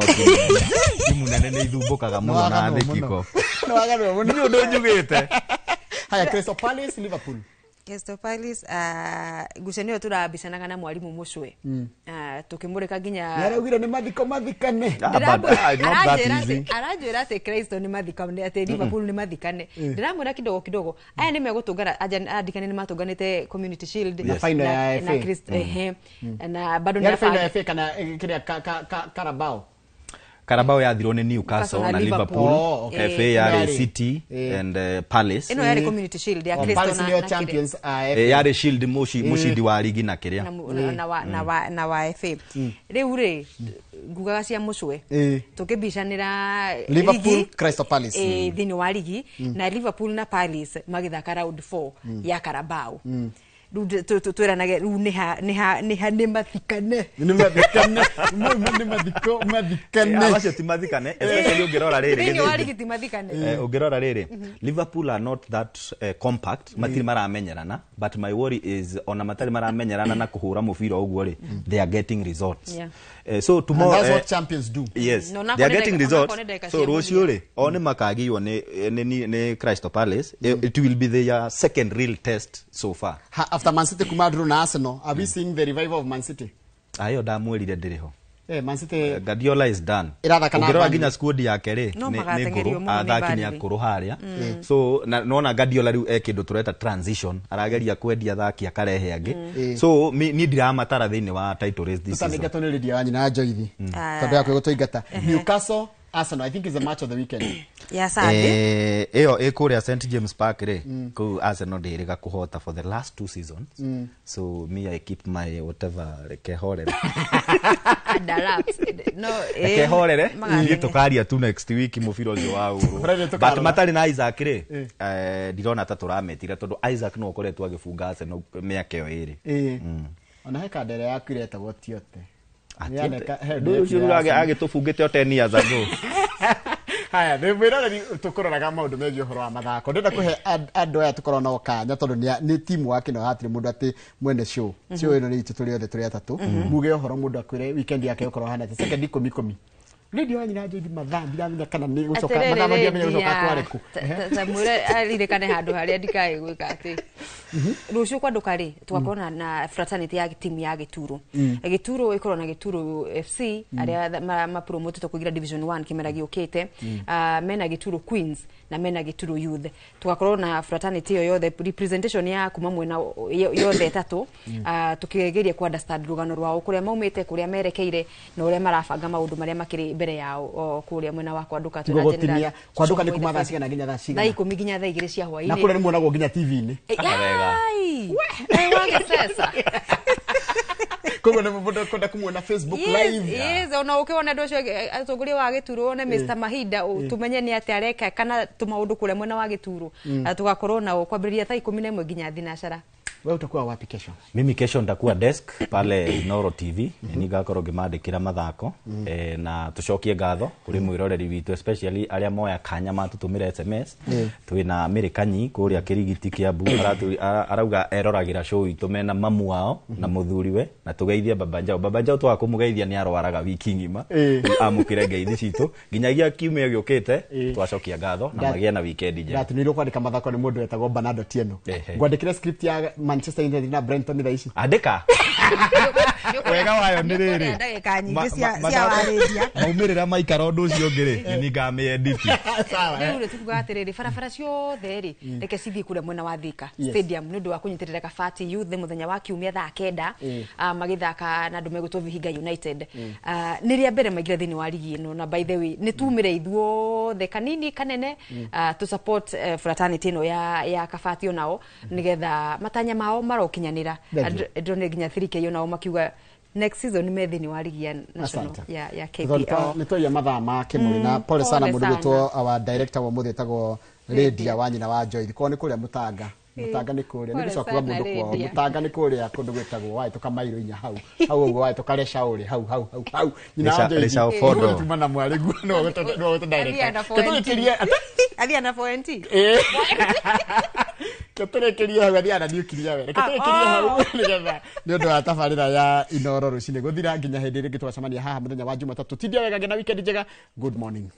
timu nene nĩ ithumbũkaga mũno na Ale kick off. Nĩ ũndũ njugĩte. Haya, Crystal Palace, Liverpool. Crystal Palace, ngucanio turabicanaga na mwalimu Mucwe. Tukimurika nginya nĩaraugire nĩ mathiko mathikane. Aranjĩra atĩ Crystal nĩ mathikane, atĩ Liverpool nĩ mathikane. Ndĩramwĩra kidogo kidogo aya nĩ megũtũngana, andikane nĩ matũnganĩte Community Shield na final ya FA na bado nĩ final ya FA kana kĩrĩa Carabao. Carabao yathirwo nĩ Newcastle na Liverpool. FA yarĩ City and Palace. Ĩno yarĩ Community Shield ya Crystal na Champions. Yarĩ Shield mũcindi wa ligi na kĩrĩa na wa FA. Rĩu rĩ ngugaga cia Mucwe tũkĩbicanĩra Liverpool Crystal Palace thĩinĩ wa ligi, na Liverpool na Palace magĩthaka round 4 ya Carabao. Twĩranage rĩu nĩ mathikane. Nĩ mathikane. Nĩ mathiko mathikane. Acio ti mathikane, especially ũngĩrora rĩrĩ. Thĩinĩ wa ligi ti mathikane. Ũngĩrora rĩrĩ, Liverpool are not that compact, matirĩ maramenyerana, but my worry is ona matarĩ maramenyerana na kũhũra mũbira ũguo rĩ, they are getting results. So tomorrow, and that's what champions do. Yes, they are getting results. So rũciũ rĩ, o nĩ makagiywo nĩ Crystal Palace. It will be their second real test so far. After Man City kuma draw na Arsenal, are we seeing the revival of Man City? Ayo ndamwĩrire ndĩrĩ ho. Man City Guardiola is done. Ũngĩrora nginya squad yake rĩ, nĩ ngũrũ, athaki nĩ akũrũ harĩa. So nona Guardiola rĩu e kĩndũ tũreta transition, arageria kwendia athaki akarehe angĩ. So niĩ ndiramatara thĩinĩ wa title race this season. Tũtanĩngatwo nĩ Radio ya nyina ya Joyce. Tondũ ya kwĩgũtũingata. Newcastle Arsenal, I think is the match of the weekend. Ya Sunday. Ĩyo ĩ kũrĩa St James Park rĩ, kũu Arsenal ndĩrĩga kũhota for the last 2 seasons. So me, I keep my whatever, reke horere. No, reke horere, ithuĩ tũkaria tu next week mũbira ũcio wa Friday ũrũ. tũkarora. But matarĩ na Isaac rĩ, ndirona ta tũrametira tondũ Isaac no ũkoretwo agĩbunga Arsenal mĩaka ĩyo ĩrĩ. Ona he kandere yaku iretagwo Tiote. Ũcio agĩtũbungĩte o 10 years ago. Haya, nĩ mwĩroreri tũkũroraga maũndũ megiĩ ũhoro wa mathako. Ndĩrenda kũhe andũ aya tũkorwo nao kanya tondũ nĩ timu wake na hatirĩ mũndũ atĩ mwene show. Show ĩno nĩ itũ tũrĩ othe tũrĩ atatũ. Muge ũhoro mũndũ akwĩre weekend yake ĩgũkorwo hana atĩa. Second ikũmi ikũmi. Radio ya nyina Joyce mathaa ndiramenya kana nĩ gũcoka mathaa ndiramenya gũcoka kware kũ. Ta mwĩre aririkane handũ harĩa ndikae gwĩka atĩ rũciũ kwanduka rĩ tũgakorwo na fraternity ya timu ya Gĩturo. Gĩturo ĩkorwo na Gĩturo FC arĩa mapromotetwo kũingĩra Division 1 kĩmera gĩũkĩte. Mena Gĩturo Queens na mena Gĩturo Youth. Tũgakorwo na fraternity ĩyo yothe, representation ya kuma mwena yothe ĩtatũ, tũkĩgeria ku understand rũgano rwao, kũrĩa maumĩte, kũrĩa merekeire na ũrĩa marabanga maũndũ marĩa makĩrĩ mbere yao kũrĩa mwena wa kwanduka. Twĩna kwanduka nĩ kuma thaa cigana nginya thaa cigana? Thaa 10 nginya thaa 2 cia hwaĩ-inĩ. Na kũrĩa nĩ muonagwo nginya TV-inĩ. Koguo nĩ mũndũ kwenda kũmuona Facebook live. Yes, ona ũkĩona andũ acio atongoria wa Gĩturo, one Mr Mahinda, tumenye nĩ atĩa areka kana tũmaũndũ kũrĩa mwena wa Gĩturo. Tũgakorwo nao kwambĩrĩria thaa 11 nginya thinacara. Wewe utakuwa wapi kesho? Mimi kesho nitakuwa desk pale Inoro TV. Ningakorwo ngĩmandĩkĩra mathako, na tucokie ngatho kũrĩ mwĩroreri witũ, especially arĩa moya kanya matũtũmĩra SMS. Twĩna Mary Kanyi kũrĩa Kĩrigiti Kiambu, arauga eroragĩra show itũ mena mamu wao na mũthuriwe, na tũgeithie Baba Njau. Baba Njau twaga kũmũgeithia nĩ arwaraga wiki ng'ima. Amũkĩre ngeithi citũ nginyagia kiumia gĩũkĩte. Twacokia ngatho na magĩe na weekend njega. Ndatũmĩirwo kwandĩka mathako nĩ mũndũ wetagwo Bernardo Tieno. Ngwandĩkĩre script ya Manchester United na Brighton thaa ici. Andĩka. Wega wayo nĩ rĩrĩ, ndagĩka nyingĩ cia warĩria maumĩrĩra maikara ũndũ ũcio ũngĩ rĩ, nĩ ngamĩedit. Rĩu rĩ tukuga atĩrĩrĩ, barabara ciothe rĩ reke cithiĩ kũrĩa mwena wa Thika Stadium nĩ ũndũ wa kũnyitĩrĩra Kabati Youth mũthenya wa kiumia thaa 9, magĩthaka na andũ megwĩtwo Vihiga United. Nĩ rĩa mbere maingĩra thĩinĩ wa ligi ĩno, na by the way nĩ tumire ithuothe kanini kanene to support fraternity ĩno ya Kabati onao nĩgetha matanya mao marokinyanĩra. Ndĩronire nginya 3K onao makiuga next season nĩ me thĩinĩ wa ligi ya national ya KPL. Nĩ twaia mathaa ma Kĩmũrĩ, na pole sana mũndũ gwĩtwo our director wa mũthĩ etagwo Lydia wa nyina wa Joy. Korwo nĩ kũrĩa Mũtanga, Mũtanga nĩ kũrĩa nĩ gũcoka kuga mũndũ kwao. Mũtanga nĩ kũrĩa kũndũ gwĩtagwo wahĩtũka mairo inya hau hau ũguo, wahĩtũka Reshaũrĩ hau hau hau hau. Nyina wa Joy tuma na mwarĩ guo no gwĩtwo director. Tũrĩkĩrie athia na 4NT. Tũrĩkĩrie hau, athiaga na niukiria we. Reke tũrĩkĩrie hau nĩgetha nĩ ũndũ wa tabarĩra ya Inoro rũcinĩ gũthira nginya hĩndĩ ĩrĩa ĩngĩ tũgacemania haha mũthenya wa Jumatatũ. Tindia wega, ngena weekend njega. Good morning.